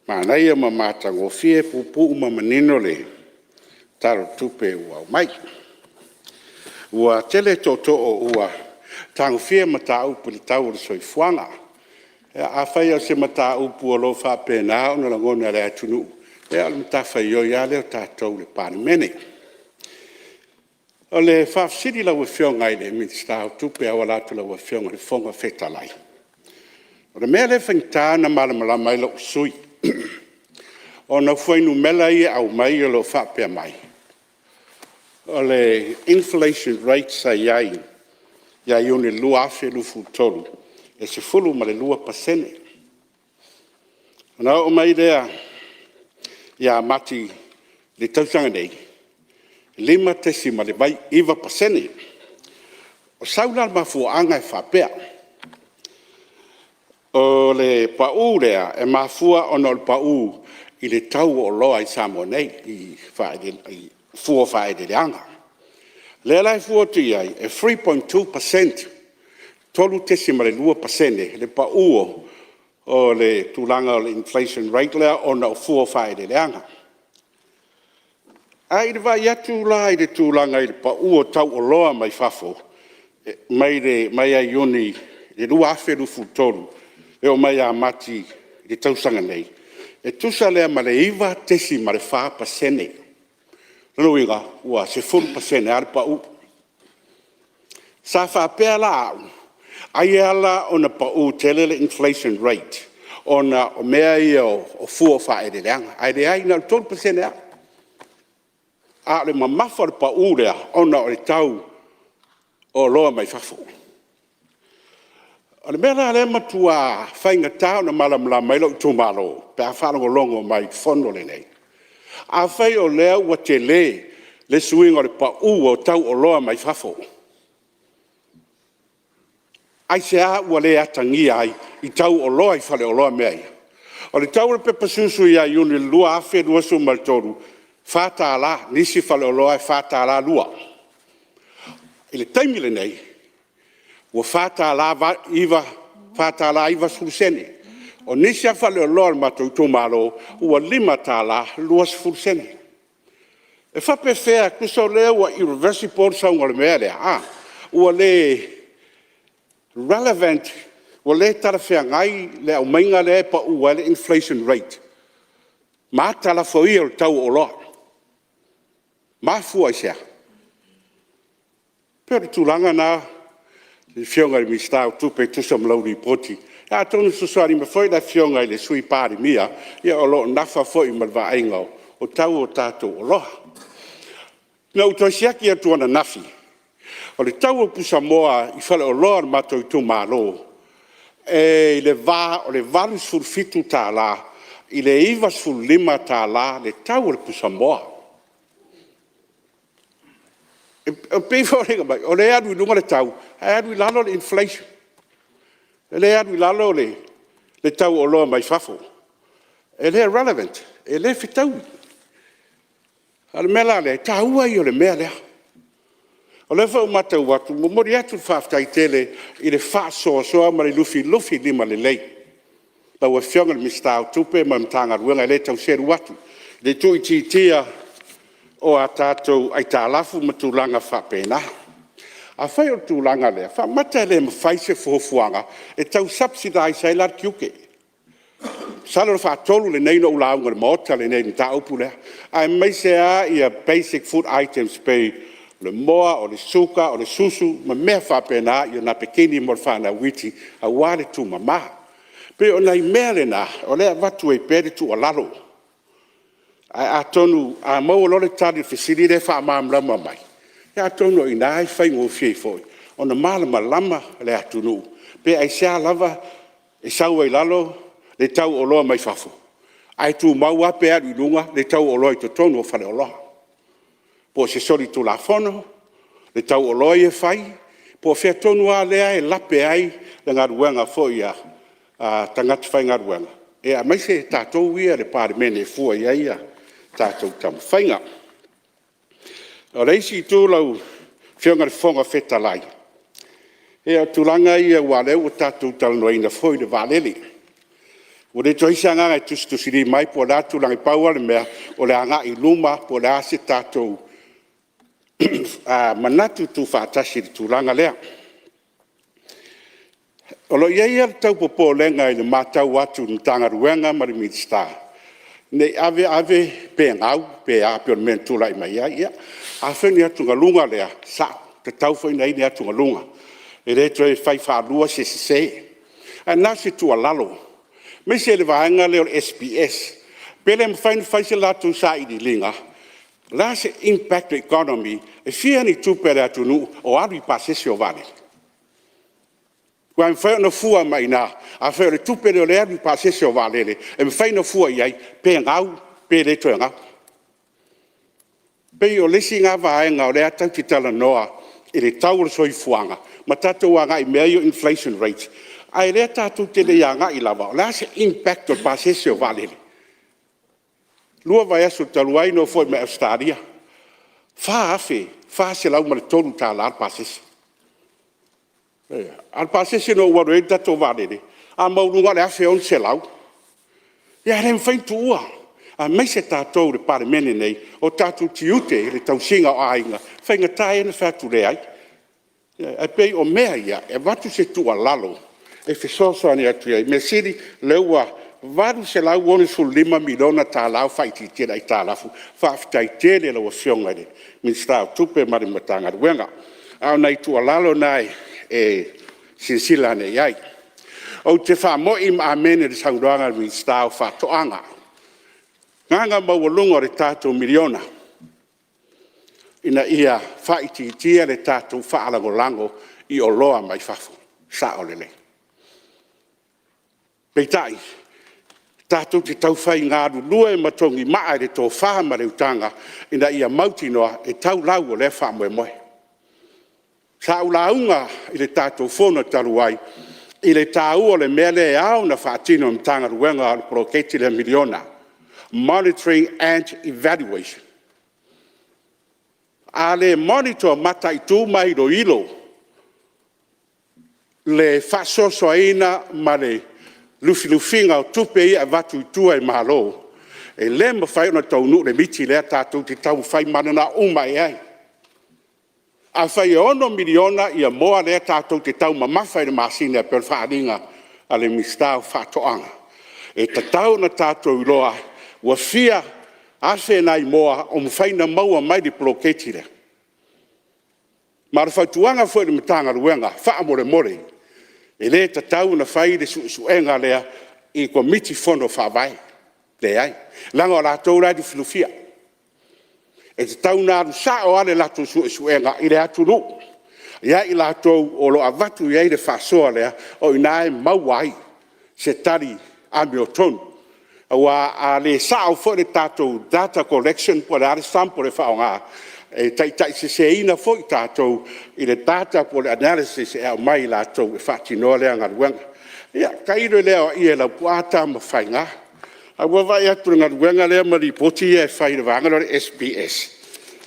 manaia ma le matagofie, puupuu ma manino le Tala o le Tupe ua aumai. Ua tele tootoo ua tagofia mataupu i le tau o le soifuaga. Ia afai o se mataupu o lo o faapena ona lagona e le atunuu, ia o le matafaioi lava lea a tatou le Palemene. O le faafesili i lau Afioga i le Minisita o Tupe e auala atu i lau Afioga i le Fofoga Fetalai, o le mea lea e faigata ona malamalama ai lou sui usufono, ona o fuainumera ia e aumai o lo o faapea mai, o le inflation rate sa i ai ia Iuni 2023, e 12%. Ona oo mai lea ia Mati i le tausaga nei, 5.9%. O sau la le mafuaaga e faapea, o le pau lea, e mafua ona o le pau i le tau o oloa i Samoa nei i fua o faaeleeleaga. O lea la e fua atu i ai, e 3.2%, 3.2% le pau o le tulaga o le inflation rate lea ona o fua o faaeleeleaga. Ae i le vaai atu la i le tulaga i le pau o tau o oloa mai fafo mai ia Iuni 2023 e oo mai ia Mati i le tausaga nei, e tusa lea ma le 9.4%. O lona uiga, ua 10% lava le pau. Sa faapea la au, ai e ala ona pau tele le inflation rate ona o mea ia o fua o faaeleeleaga, ae leai na o le 3% lava. A o le mamafa o le pau lea, ona o le tau o oloa mai fafo. O le mea la lea e matua faigata ona malamalama ai lou itumalo pe a faalogologo mai i le Fono lenei, afai o lea ua tele le suiga o le pau o tau o oloa mai fafo, Aisea ua le atagia ai i tau o oloa i faleoloa mea ia? O le tau o le pepa susu ia Iuni i le 2023, e $4, nisi faleoloa e $4.20. I le taimi lenei, ua $4.90. O nisi lava faleoloa o le matou itumalo ua $5.20. E faapefea, tusa o lea ua irreversible le sauga o le mea lea a? Ua le relevant, ua le talafeagai le aumaiga lea e pau ai le inflation rate ma ata lafoia o le tau o oloa. Mafua i se a? E pei o le tulaga lena lau Afioga i le Minisita o Tupe e tusa ma lau lipoti. Atonu e fesoasoani mai foi le Afioga i le Sui Palemia o lo o nafa foi ma le vaaiga o tau o tatou oloa. Na ou toe siaki atu ananafi, o le tau o pusamoa i faleoloa o le matou itumalo, e i le va o le $87 i le $95 le tau o le pusamoa. E pei e foliga mai o lea e alu i luga le tau ae alu i lalo le inflation. O lea e alu i lalo le tau o oloa mai fafo. E le relevant, e le fetaui. A o le mea la lea, o le taua ia o le mea lea. O lea foi ua matau atu, e momoli atu le faafetai tele i le faasoasoa ma le lufilufi limalelei lau Afioga i le Minisita o Tupe ma le Matagaluega, e le tau selu atu i le tuuitiitia o a tatou aitalafu ma tulaga faapena. Afai o le tulaga lea, faamata e le mafai se fuafuaga e tau subsidize ai la le tiute? Masalo o le faatolu lenei ona ou lauga i le Maota lenei i le mataupu lea, aemaise lava basic food items e pei o le moa, o le suka, o le susu ma mea faapena, o napekini mo le fanau iti aua le tuumama. E pei o nai mea na o lea e avatu ai pea le tuualalo. Ae atonu a maua loa le tali i le fesili lea e faamalamalama mai, ia atonu o i ina e faigofie ai foi ona malamalama le atunuu pe aisea lava e sau ai i lalo le tau o oloa mai fafo ae tumau lava pe alu i luga le tau o oloa i totonu o faleoloa. Po o se solitulafono le tau o oloa ia e fai po o fea tonu lava lea e lape ai le galuega foi a tagata faigaluega, aemaise tatou ia le Palemene e fua i ai a tatou taumafaiga. O le isi itu lau Afioga i le Fofoga Fetalai, ia o tulaga ia aua o lea ua tatou talanoaina foi le vaalele. Ua le toe i ai se agaga e tusitusilima ai po o le a le tulaga, pau lava le mea o le agai i luma po o le a se tatou manatu tuufaatasi i le tulaga lea. O lo o i ai lava le tau popolega i le matau atu i le Matagaluega ma le Minisita, ne i ave ave pe gau pe a pei o le mea na tulai mai ai. Ia, afai o ni atugaluga lea, e sao, e tatau foi ona i ai ni atugaluga. E le toe fai faalua se sese. Ae na o se tuualalo, aemaise le vaega lea o le SBS, pe le mafai ona fai se latou sailiiliga, o le a se impact i le economy, e fia ni tupe a le atunuu o alu i pasese o vaalele? Aua e mafai ona fua mai i ina, afai o le tupe lea o lea e alu i pasese o vaalele, e mafai ona fua i ai pe gau pe le toe gau. E pei o le isi lena vaega o lea tatou te talanoa i le tau o le soifuaga ma tatou agai i mea ia o inflation rate, a o lea tatou te le i agai lava, o le a se impact o le pasese o vaalele? Lua vaiaso talu ai na ou foi mai Ausetalia, e $4,403 le pasese. A o le pasese na ou alu ai le tatou vaalele, a maualuga lava o le $1,600. Ia ae le mafai ona tuua, aemaise tatou le Palemene nei, o tatou tiute i le tausiga o aiga, e faigata ia ona fai atu leai. Ae pei o mea ia, e avatu se tuualalo e fesoasoani atu i ai. Mea sili o lea ua $865 miliona ua faaitiitia le aitalafu, faafetai tele i lau Afioga i le Minisita o Tupe ma le Matagaluega. A o nai tuualalo na e silasila ane i ai. Ou te faamoi ma amene i le saunoaga a le Minisita o Faatoaga. O le agaga maualuga o le tatou miliona, ina ia faaitiitia le tatou faalagolago i oloa mai fafo. Sao lelei. Peitai, tatou te taufai galulue ma togimaa i le tofa ma le utaga ina ia mautinoa e tau lau o lea faamoemoe. Sa ou lauga i le tatou fono talu ai i le taua o le mea lea e ao ona faatino e le Matagaluega o le poloketi lea o le miliona, monitory and evaluation. A le monitor, mataitu ma iloilo le faasoasoaina ma le lufilufiina o tupe ia e avatu i tua e le Malo, e le mafai ona taunuu le miti lea tatou te taumafai mananao uma i ai. Afai e $6 miliona ia moa lea tatou te taumamafa i le masina e pei o le faaaliga a le Minisita o Faatoaga, e tatau ona tatou iloa ua fia afe nai moa o mafai ona maua mai le poloketi lea. Ma o le fautuaga foi i le Matagaluega, faamolemole, e le tatau ona fai le suesuega lea i Komiti Fono Faavae, leai, leaga o latou la e lufilufia. E tatau ona alu sao lava le latou suesuega i le atunuu, ia i latou o lo o avatu i ai le faasoa lea, o i ina e maua ai se tali amiotonu. Aua a le sao foi le tatou data collection po o le a le sample e faaaoga, e taitaiseseina foi tatou i le data po o le analysis e aumai i latou e faatinoa lea galuega. Ia tailo lea o ai e Laupua Tamafaiga. Ae ua vaai atu i le galuega lea ma lipoti ia e fai e le vaega lea o le SPS,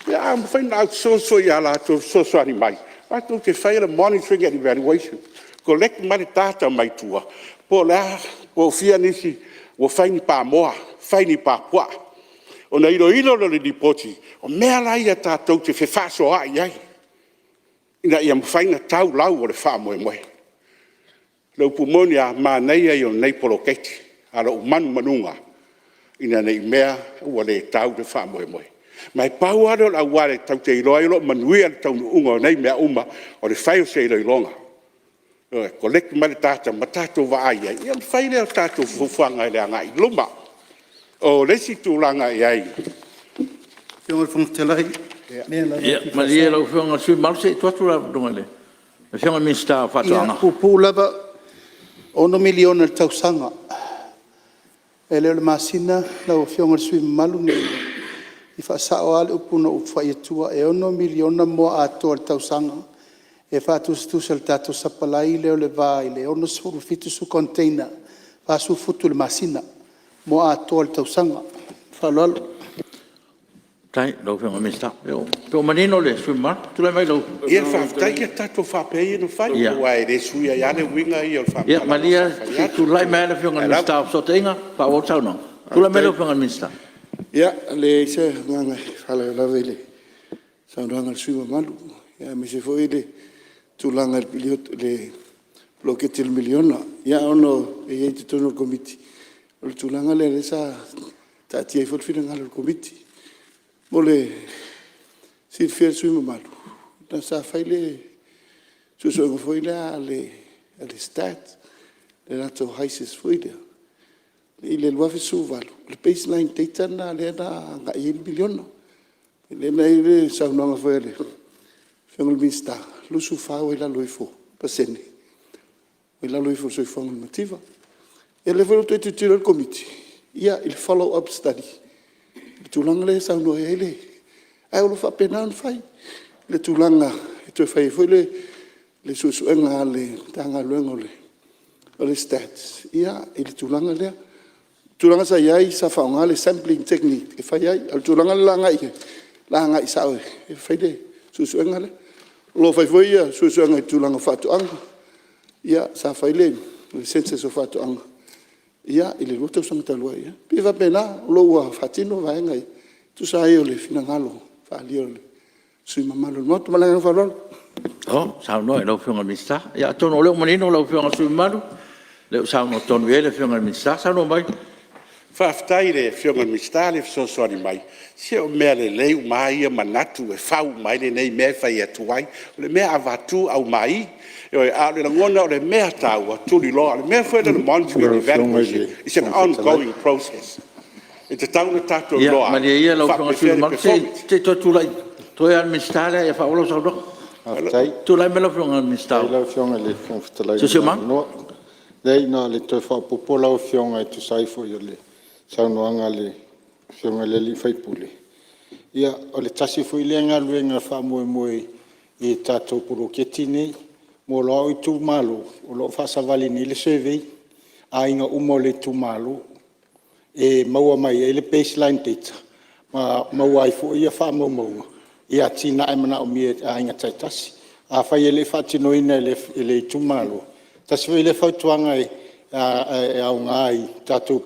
ia a mafai ona outsource foi ia latou e fesoasoani mai, latou te faia le monitoring and evaluation, collect mai le data mai tua, po o le a, po o fia nisi ua fai ni pamoa, fai ni pa puaa. Ona iloilo lea o le lipoti, o mea la ia tatou te fefaasoaai ai, ina ia mafai ona tau lau o le faamoemoe. O le upu moni lava, manaia ia o lenei poloketi, a o lou manumanuga ina ne i mea ua le tau le faamoemoe. Ma e pau lava lea o le auala tatou te iloa ai o lo o manuia le taunuuga o nei mea uma, o le fai o se iloiloga. Ioe, collect mai le data ma tatou vaai i ai, ia ona fai lea o tatou fuafuaga i le agai i luma. O le isi tulaga e i ai… Lau Afioga i le Fofoga Fetalai… Ia malie lau Afioga i le sui usufono mamalu se i tuu atu le avanoa i le Afioga i le Minisita o Faatoaga. Ia, e puupuu lava, e $6 miliona i le tausaga. E le o le masina lau Afioga i le sui usufono mamalu, e faasao lava le upu na ou fai atua, e $6 miliona moa atoa i le tausaga e faatusatusa i le tatou sapalai lea o le va i le 60 i le 70 container, 40 futu i le masina, moa atoa i le tausaga. Ma le faaaloalo. Faafetai i lau Afioga i le Minisita. Pe ua manino le sui usufono mamalu? Tulai mai lau… Ia faafetai. Ia tatou faapea ia ona fai aua e le suia ai lava le uiga ia o le faamatalaga Ia malie se i tulai mai lava le Afioga i le Minisita o Fesootaiga e faaauau le saunoaga. Tulai mai lau Afioga i le Minisita. Ia, e leai se agaga e faalavelave i le saunoaga a le sui usufono mamalu, aemaise foi le tulaga i le poloketi o le miliona. Ia ona e i ai i totonu o le Komiti, o le tulaga lea lea sa taatia ai foi le finagalo o le Komiti. Mo le silafia e le sui usufono mamalu, sa fai le suesuega foi lea a le STAT le latou HYSIS foi lea i le 2018, o le baseline data lena lea na agai i ai le miliona. Lea na i ai le saunoaga foi a le Afioga i le Minisita, 24 ua i lalo ifo pasene ua i lalo ifo o le soifuaga o le mativa. Ia lea foi ua toe tilotilo ai le Komiti i le follow up study i le tulaga lea e saunoa i ai le… Ae o lo o faapena ona fai le tulaga e toe fai ai foi le suesuega a le Matagaluega o le Stats i le tulaga lea. O le tulaga sa i ai sa faaaoga le sampling technique e fai ai. A o le tulaga lea o le a agai i ai, o le a agai sao e fai le suesuega lea. O lo o fai foi suesuega i le tulaga o faatoaga. Ia sa fai le census o faatoaga i le 2 tausaga talu ai. E pei e faapena, o lo o ua faatino vaega ia e tusa ai o le finagalo faaalia o le sui usufono mamalu o le Maota. Ma le agaga faaaloalo. Malo saunoa i lau Afioga i le Minisita. Ia atonu o lea ua manino lau Afioga i le sui usufono mamalu, o lea ua saunoa tonu i ai le Afioga i le Minisita. Saunoa mai. Faafetai i le Afioga i le Minisita le fesoasoani mai. Se o mea lelei uma lava ia manatu e fau uma ai lenei mea e fai atu ai. O le mea avatu aumai. Ioe. A o le lagona o le mea taua, tuliloa. O le mea foi lea o le monitory and evaluation is an ongoing process. E tatau ona tatou iloa Ia malie ia ai lau pe Afioga i le sui faapefea le usufono mamalu, performance. se i toe tulai toe lava le Minisita lea ia faaauau lau saunoaga. Tulai mai lau Afioga i le Minisita Faafetai o lau Afioga i le Fofoga Fetalai mo le Siosiomaga. avanoa. Leai na o le toe faaopoopo lau Afioga e tusa ai foi o le saunoaga a le Afioga i le sui usufono. Ia o le tasi foi lea galuega faamoemoe i tatou poloketi nei. Mo lou Itumalo o lo o faasavali nei le survey a aiga uma o le Itumalo e maua mai ai le baseline data ma maua ai foi faamaumauga i atinae manaomia e aiga taitasi. Afai e le i faatinoina e le Itumalo, tasi foi lea fautuaga e aoga i tatou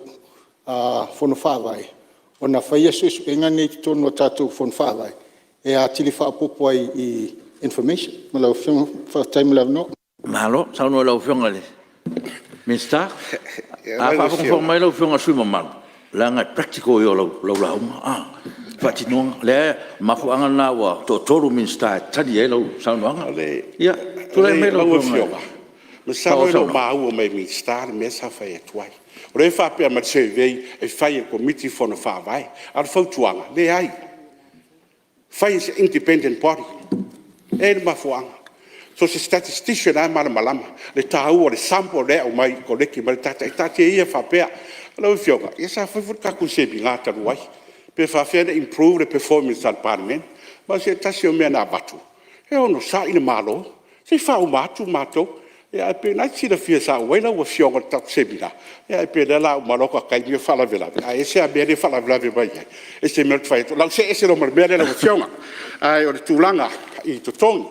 Fono Faavae ona faia suesuega nei i totonu o tatou Fono Faavae e atili faaopoopo ai i information. Ma lau Afioga faafetai mo le avanoa. Malo saunoa i lau Afioga i le Minisita. A o faafogafoga mai lau Afioga i le sui usufono mamalu, leaga e practical ia o lau lauga a, le faatinoga. O le mafuaaga lena ua toatolu Minisita e tali ai lau saunoaga. Ia tulai mai lau Afioga. Masalo e le o maua mai e le Minisita le mea sa fai atu ai. O lea e faapea mai i le survey e fai e le Komiti Fono Faavae. A o le fautuaga, leai, fai e se independent body. E i ai le mafuaaga. So o se statistician lava e malamalama le taua o le sample lea e aumai e collect mai ai le data. Ia taatia ia faapea. Lau Afioga, ia sa fai foi le tatou Semina talu ai, pe faafefea ona improve le performance a le Palemene. Ma o se tasi o mea na avatu, e onosai le Malo se i faauma atu matou. Ae pei o lena e te silafia sa ou i ai lau Afioga i le tatou Semina, ae pei o lea o le a uma loa ta taimi o faalavelave. Ae ese lava le mea lea e faalavelave mai ai, ese le mea lea ou te fai atu ai. O le a ou see ese loa ma le mea lea lau Afioga. Ae o le tulaga i totogi,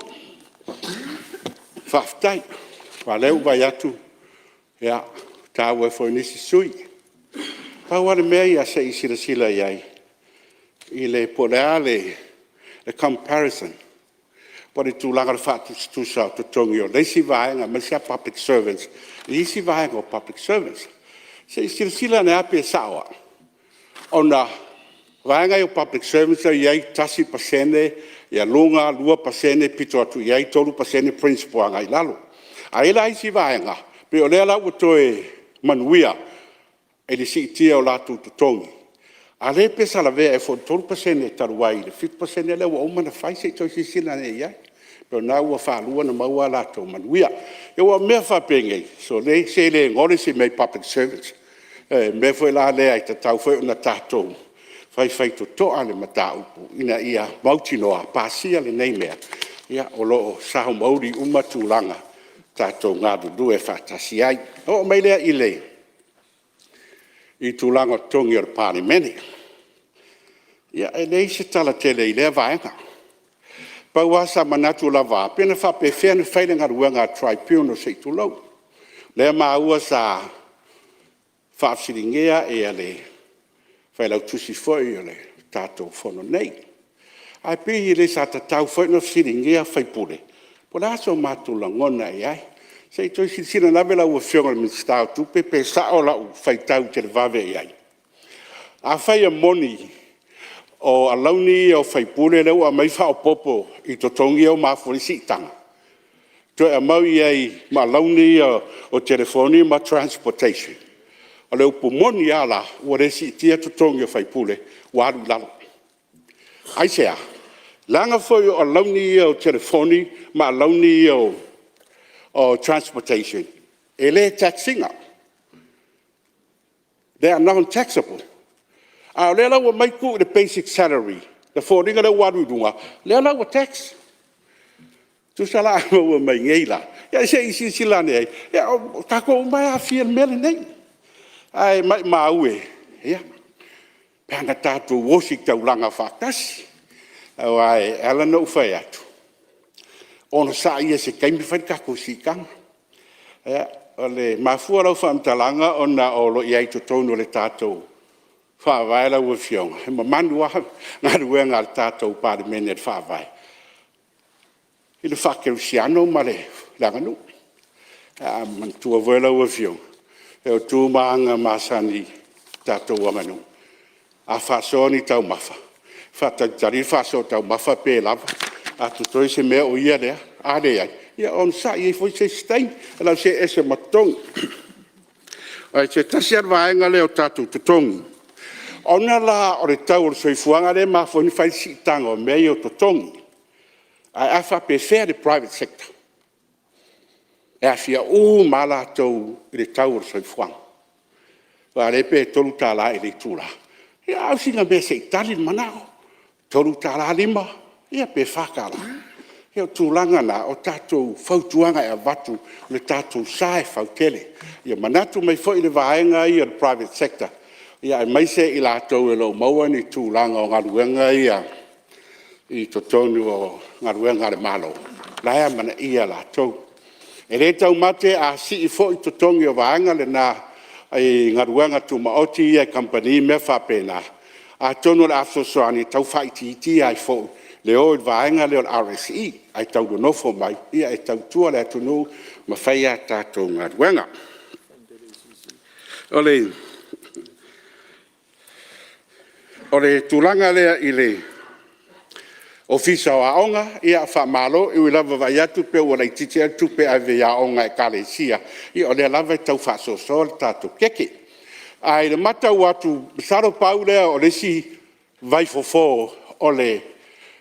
faafetai. Aua o lea ua ou vaai atu ua taua ai foi e nisi sui usufono. Pau lava le mea ia se i silasila i ai po o le a le comparison po o le tulaga o le faatusatusa o totogi o le isi vaega aemaise lava public servants i isi vaega o public servants. Se i silasila ane lava pe sao au, ona o vaega ia o public servants e i ai e 1% luga, 2% pito atu i ai, 3% principal agai i lalo. Ae i ai la isi vaega pei o lea la ua toe manuia i le siitia o latou totogi, a o lea pei sa lavea ea foi i le 3% talu ai i le 7% lea ua uma ona fai. Se i toe silasila ane i ai. Pei o lena ua faalua ona maua a latou manuia. Aua o mea faapenei, sole se le gole se mea i public servants. O le mea foi la lea e tatau foi ona tatou faitotoa le mataupu ina ia mautinoa a pasia lenei mea, o lo o sao ma uli uma tulaga tatou galulue faatasi ai. Ona oo mai lea i tulaga o totogi o le Palemene. Ia e leai se tala tele i lea vaega. Pau lava sa manatu lava au, pe na faapefea ona fai le galuega a le Tribunal se i tulou. O lea e maua sa faafesiligia le Failautusi foi o le tatou Fono nei. Ae pei e le sa tatau foi ona fesiligia sui usufono po o le a so matou lagona e i ai. Se i toe silasila ane lau Afioga i le Minisita o Tupe pe sao lau faitau televave i ai. Afai e moni o alauni ia o sui usufono lea ua aumai faaopoopo i totogi ia ua mafua ai le siitaga, toe aumai ai ma alauni ia o telefoni ma transportation, o le upu moni lava la, ua le siitia totogi o sui usufono ua alu i lalo. Aisea? Leaga foi o alauni ia o telefoni ma alauni ia o transportation, e le tax ina. They are non taxable. A o lea la ua aumai tuu i le basic salary e foliga lea ua alu i luga, lea la ua tax. Tusa la a maua mai nei la, ia se i silasila ane i ai, o tatou uma lava e aafia i le mea lenei. Ae maumau e, pe ana tatou ositaulaga faatasi. Aua e ala ona ou fai atu, onosai ia i se taimi fai le tatou siitaga. E mafua lau faamatalaga ona o lo o i ai i totonu o le tatou Faavae lau Afioga, e mamanu lava galuega a le tatou Palemene i le Faavae i le faakerisiano ma le aganuu. Ae manatua foi lau Afioga, o tu ma aga masani i le tatou aganuu, a faasoa ni taumafa, faatalitali le faasoa taumafa pe lava, a totoe se mea o ia lea, a leai, ia onosai e i ai foi se isi taimi. Ae o le a ou see ese ma totogi. O se tasi lava le vaega lea o tatou totogi, ona la o le tau o le soifuaga lea e mafua ai ona fai le siitaga o mea ia o totogi. Ae a faapefea le private sector? E aafia uma lava latou i le tau o le soifuaga. Aua o lea pe $3 i le itula, ia a o sina mea se i tali le manao, $3.50 ia pe $4. Ia o tulaga na o tatou fautuaga e avatu lo tatou sa e fautele. Ia manatu mai foi le vaega ia o le private sector aemaise i latou o lo o maua ni tulaga o galuega ia i totonu o galuega a le Malo, o la e amanaia latou. E le taumate a sii foi totogi o vaega na i galuega tumaoti ia i kamupani ma mea faapena, atonu o le a fesoasoani e tau faaitiitia ai foi le o i le vaega lea o le RSE ae tau nonofo mai e tautua le atunuu ma fai a tatou galuega. O le tulaga lea i le Ofisa o Aoga, ia faamalo. E ui lava ua vaai atu pei ua laitiiti ea le tupe e ave i aoga a Ekalesia, ia o lea lava e tau faasoasoa le tatou keke. Ae i le matau atu, masalo pau lea o le isi vaifofo o le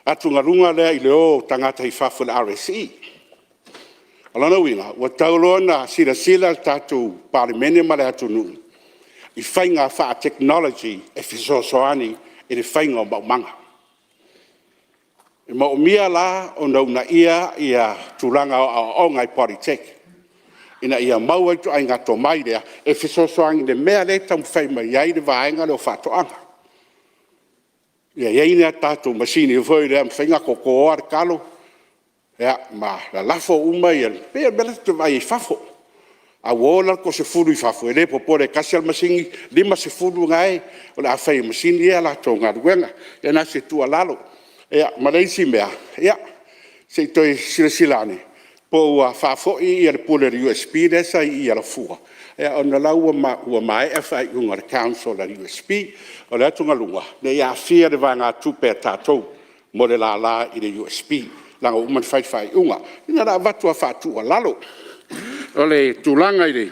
atugaluga lea i le o o tagata i fafo i le RSE. O lona uiga, ua tatau loa ona silasila le tatou Palemene ma le atunuu i faiga faatekonolosi e fesoasoani i le faiga o maumaga. E manaomia la ona uunaia tulaga o aoaoga i Polytec ina ia maua ituaiga tomai lea e fesoasoani i le mea lea e taumafai mai ai le vaega lea o faatoaga. Ia i ai ni a tatou masini foi lea e mafai ona totoa le talo ma lalafo uma ia… E pei o le mea la ta te vaai ai i fafo. A ua o la le toasefulu i fafo, e le popole e tasi lava le masini, 50 la o le a fai e masini ia a latou galuega. Ia na o se tuualalo. Ia ma le isi mea, se i toe silasila ane po o ua faafoi le pule a le USP lea sa i Alafua, ona o la ua maea faaiuga a le Council a le USP. O le atugaluga, ne i aafia le vaegatupe a tatou mo le lala i le USP, leaga ua uma ona fai le faaiuga. Ia na ona avatu lava faatuualalo. O le tulaga i le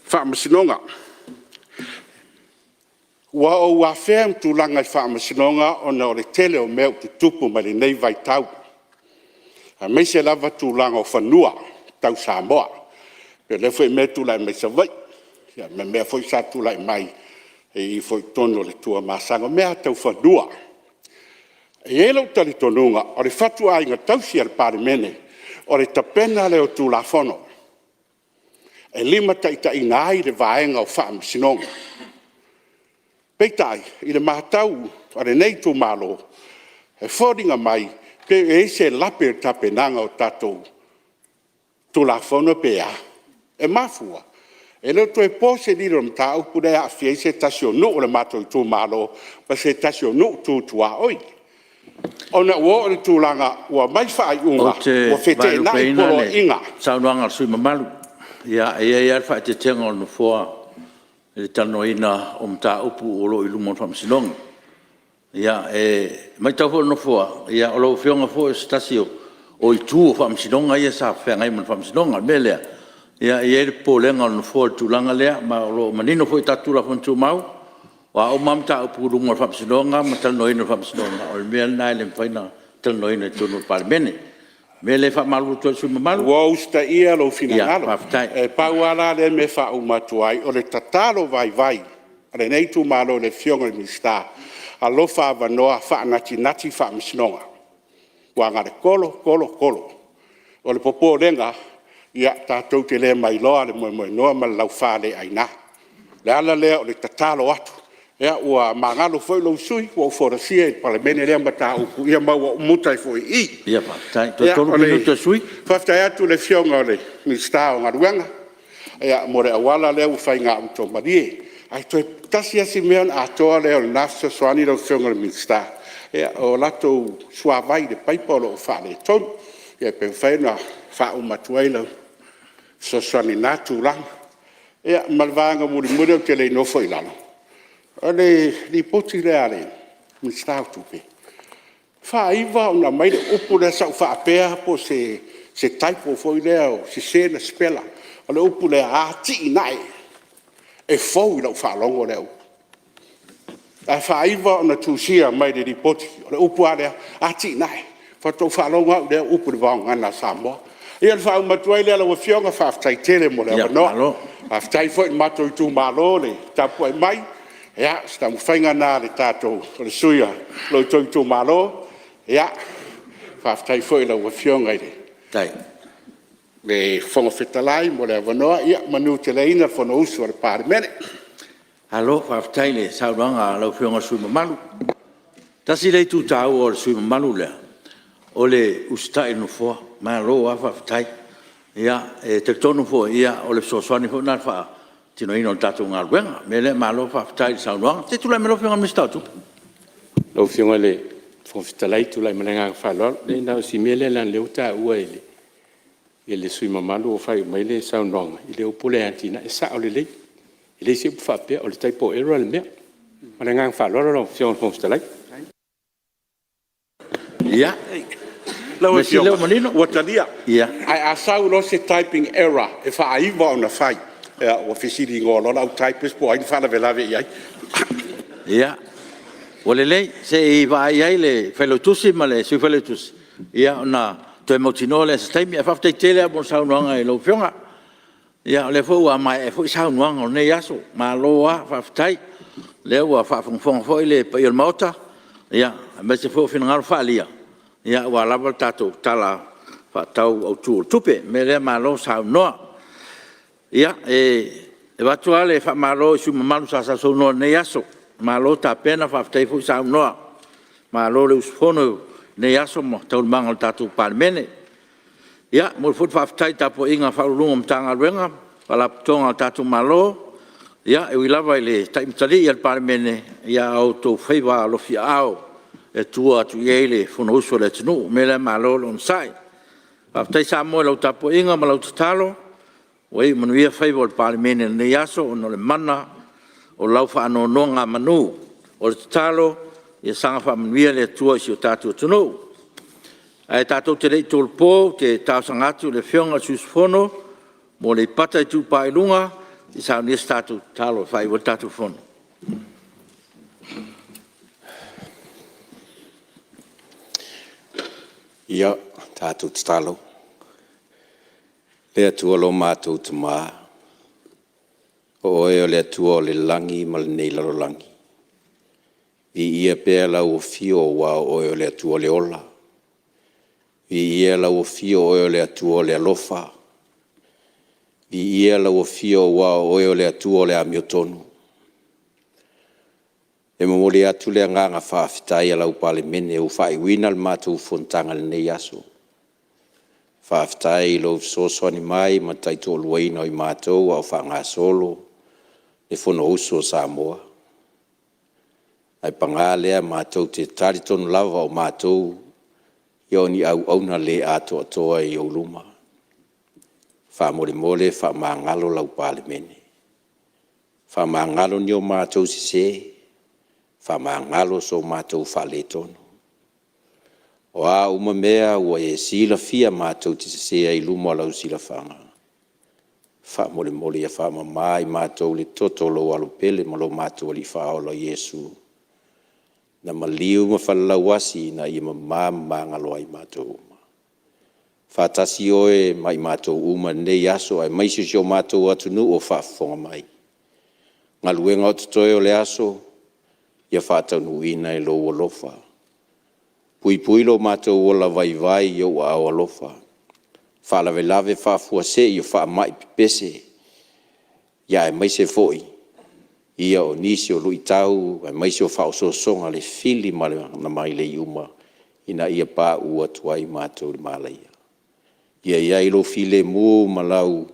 Faamasinoga. Ua ou afea le tulaga i Faamasinoga ona o le tele o mea ua tutupu mai lenei vaitau, aemaise lava tulaga o fanua tau Samoa. E pei o lea foi mea e tulai mai Savaii, ma mea foi sa tulai mai i totonu o le Tuamasaga, o mea lava tau fanua. E i ai lou talitonuga o le fatuaiga tausi a le Palemene, o le tapena lea o Tulafono e limataitaiina ai le vaega o Faamasinoga. Peitai i le matau a lenei itumalo, e foliga mai pei e i ai se lape i le tapenaga o tatou Tulafono pe a. E mafua, e le o toe po se lilo i le mataupu lea e aafia ai se tasi o nuu o le matou itumalo ma se tasi o nuu tu tuaoi. Ona ua oo i le tulaga ua aumai faaiuga Ou te ua feteenai vaelupeina le poloaiga. saunoaga a le sui usufono mamalu. Ia, e i ai lava le faaeteetega o le Nofoa i le talanoaina o mataupu o lo o i luma o le Faamasinoga. Ia, e matau foi e le Nofoa, o lau Afioga foi o se tasi o itu o Faamasinoga ia sa feagai ma le Faamasinoga. O le mea lea, e i ai le popolega o le Nofoa i le tulaga lea, ma o lo o manino foi i tatou Tulafono Tumau, o a uma lava mataupu i luma o le Faamasinoga ma talanoaina e le Faamasinoga, o le mea lena e le mafai ona talanoaina i totonu o le Palemene. O le mea lea e faamalulu atu ai i le sui usufono mamalu. Ua ou usitaia lou finagalo. Ia faafetai. E pau lava la lea mea e faauma atu ai, o le tatalo vaivai a lenei itumalo i le Afioga i le Minisita, alofa avanoa faanatinati Faamasinoga, aua na o le tolo tolo tolo. O le popolega, ia tatou te le mailoa le moemoenoa ma le laufaleaina. O le ala lea o le tatalo atu. Ia ua magalo foi lou sui usufono ua ou folasia i le Palemene lea mataupu, ia ma ua ou muta ai foi i i. Ia faafetai. Toe tolu minute o le sui usufono. Faafetai atu i le Afioga i le Minisita o Galuega mo le auala lea ua fai i gauta o Malie. Ae toe tasi lava si mea ona atoa lea o lena fesoasoani lau Afioga i le Minisita, o latou suavai i le paipa o lo o faaletonu. Ia pe mafai ona faauma atu ai lau fesoasoani i lena tulaga. Ia ma le vaega mulimuli ou te le i nofo i lalo, o le Lipoti lea a le Minisita o Tupe, e faaiva ona aumai le upu lea sa ou faapea po o se typo foi lea ua sese ona sipela. O le upu lea atinae, e fou i lau faalogo lea upu. Ae faaiva ona tusia mai i le Lipoti, o le upu lava lea atinae. Faatoa ou faalogo au i lea upu i le vaogagana a Samoa. Ia ona faauma atu ai lea lau Afioga, faafetai tele mo le avanoa. Faafetai foi i le matou itumalo le tapuai mai, Ia, o se taumafaiga lena a le sui usufono o lo outou itumalo. Faafetai foi i lau Afioga i le Fofoga Fetalai mo le avanoa. Ia manuteleina le Fonousu a le Palemene. Malo faafetai i le saunoaga a lau Afioga i le sui usufono mamalu. Tasi lea itu taua o le sui usufono mamalu lea o le usitai i le Nofoa, malo lava faafetai. E talitonu foi o le fesoasoani foi lena i le faatinoina o le tatou galuega. O le mea lea malo faafetai le saunoaga. Se i tulai mai lau Afioga i le Minisita o Tupe. Lau Afioga i le Fofoga Fetalai ou te tulai mai ma le agaga faaaloalo. Leai na o si mea lea leaga o lea ua taua e le sui usufono mamalu o faaiu mai le saunoaga i le upu lea atinae, e sao lelei. E leai se upu faapea, o le typo error le mea. Ma le agaga faaaloalo lau Afioga i le Fofoga Fetalai. Ia, Lau mea sili o lea ua Afioga, manino. Ua talia, ae a sau loa se typing error e faaiva ona fai, ua fesiligoa loa le au typist po o ai na faalavelave i ai. Ia, ua lelei, se i vaai i ai le Failautusi ma le Sui Failautusi ona toe mautinoa lea i se taimi. Ae faafetai tele lava mo le saunoaga i lau Afioga. Ia o lea foi ua maea foi saunoaga o lenei aso, malo lava faafetai. O lea ua faafogafoga foi le paia o le Maota aemaise foi o finagalo faaalia aua lava le tatou Tala Faatatau Autu o le Tupe. O le mea lea malo saunoa. Ia, e avatu lava le faamalo i sui usufono mamalu sa sausaunoa i lenei aso, malo tapena faafetai foi saunoa. Malo le usufono i lenei aso ma taualumaga o le tatou Palemene. Ia, e momoli foi le faafetai i le tapuaiga a Ofisa Sili o Pulega o Matagaluega ma Faalapotopotoga a le tatou Malo. E ui lava i le taimatalii a le Palemene, a o outou faiva alofiaao e tua atu i ai le Fonousu a le atunuu. O le mea lea malo le onosai. Faafetai Samoa i lau tapuaiga ma lau tatalo ua iu manuia faiva o le Palemene i lenei aso ona o le mana o lau faanonogamanu. O le tatalo ia saga faamanuia le Atua i si o tatou atunuu. Ae tatou te le i tolopo, ou te talosaga atu i le Afioga i le sui usufono mo Aleipata Itupa i Luga se i saunia se tatou tatalo e faaiu ai le tatou Fono. Ia, tatou tatalo. Le Atua lo matou Tama, o Oe o le Atua o le lagi ma lenei lalolagi, viia pea lau Afio aua o Oe o le Atua o le ola, viia lau Afio o Oe o le Atua o le alofa, viia lau Afio aua o Oe o le Atua o le amiotonu. E momoli atu le agaga faafetai a lau Palemene ua faaiuina le matou fonotaga i lenei aso. Faafetai i lou fesoasoani mai ma le taitoaluaina o i matou a o faagasolo le Fonousu a Samoa. Ae paga lea, matou te talitonu lava o matou o ni auauna le atoatoa i ou luma. Faamolemole faamagalo lau Palemene, faamagalo ni o matou sese, faamagalo so matou faaletonu. O a uma mea ua e silafia matou te sese ai i luma o lau silafaga, faamolemole ia faamama i matou i le toto o lou Alo pele ma lo matou Alii Faaola o Iesu, na maliu ma falelauasi ina ia mama ma magalo ai i matou uma. Faatasi oe ma i matou uma i lenei aso aemaise si o matou atunuu o faafofoga mai. O galuega o totoe o le aso, ia faataunuuina i lou alofa. Puipui lo matou ola vaivai i ou aao alofa. Faalavelave faafuasei o faamai pepese, aemaise foi o nisi o luitau aemaise o faaosoosoga i le fili mai le iuga ina ia pauu atu ai matou i le malaia. Ia i ai lou filemu ma lau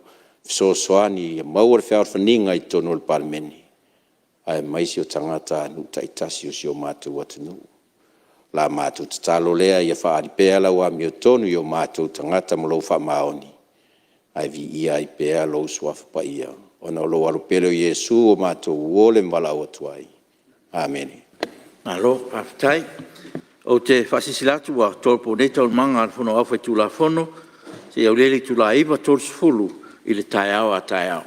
fesoasoani ia maua le fealofaniga i totonu o le Palemene, aemaise o tagatanuu taitasi o si o matou atunuu. O la matou tatalo lea ia faaali pea lau amiotonu i o matou tagata ma lou faamaoni, ae viia ai pea lou Suafa Paia ona o lou Alo pele o Iesu ua matou momoli ma valaau atu ai. Amene. Malo faafetai. Ou te faasilasila atu ua tolopo nei Taualumaga a le Fono Aoao Faitulafono seia aulia le itula e 9:30 i le taeao a taeao.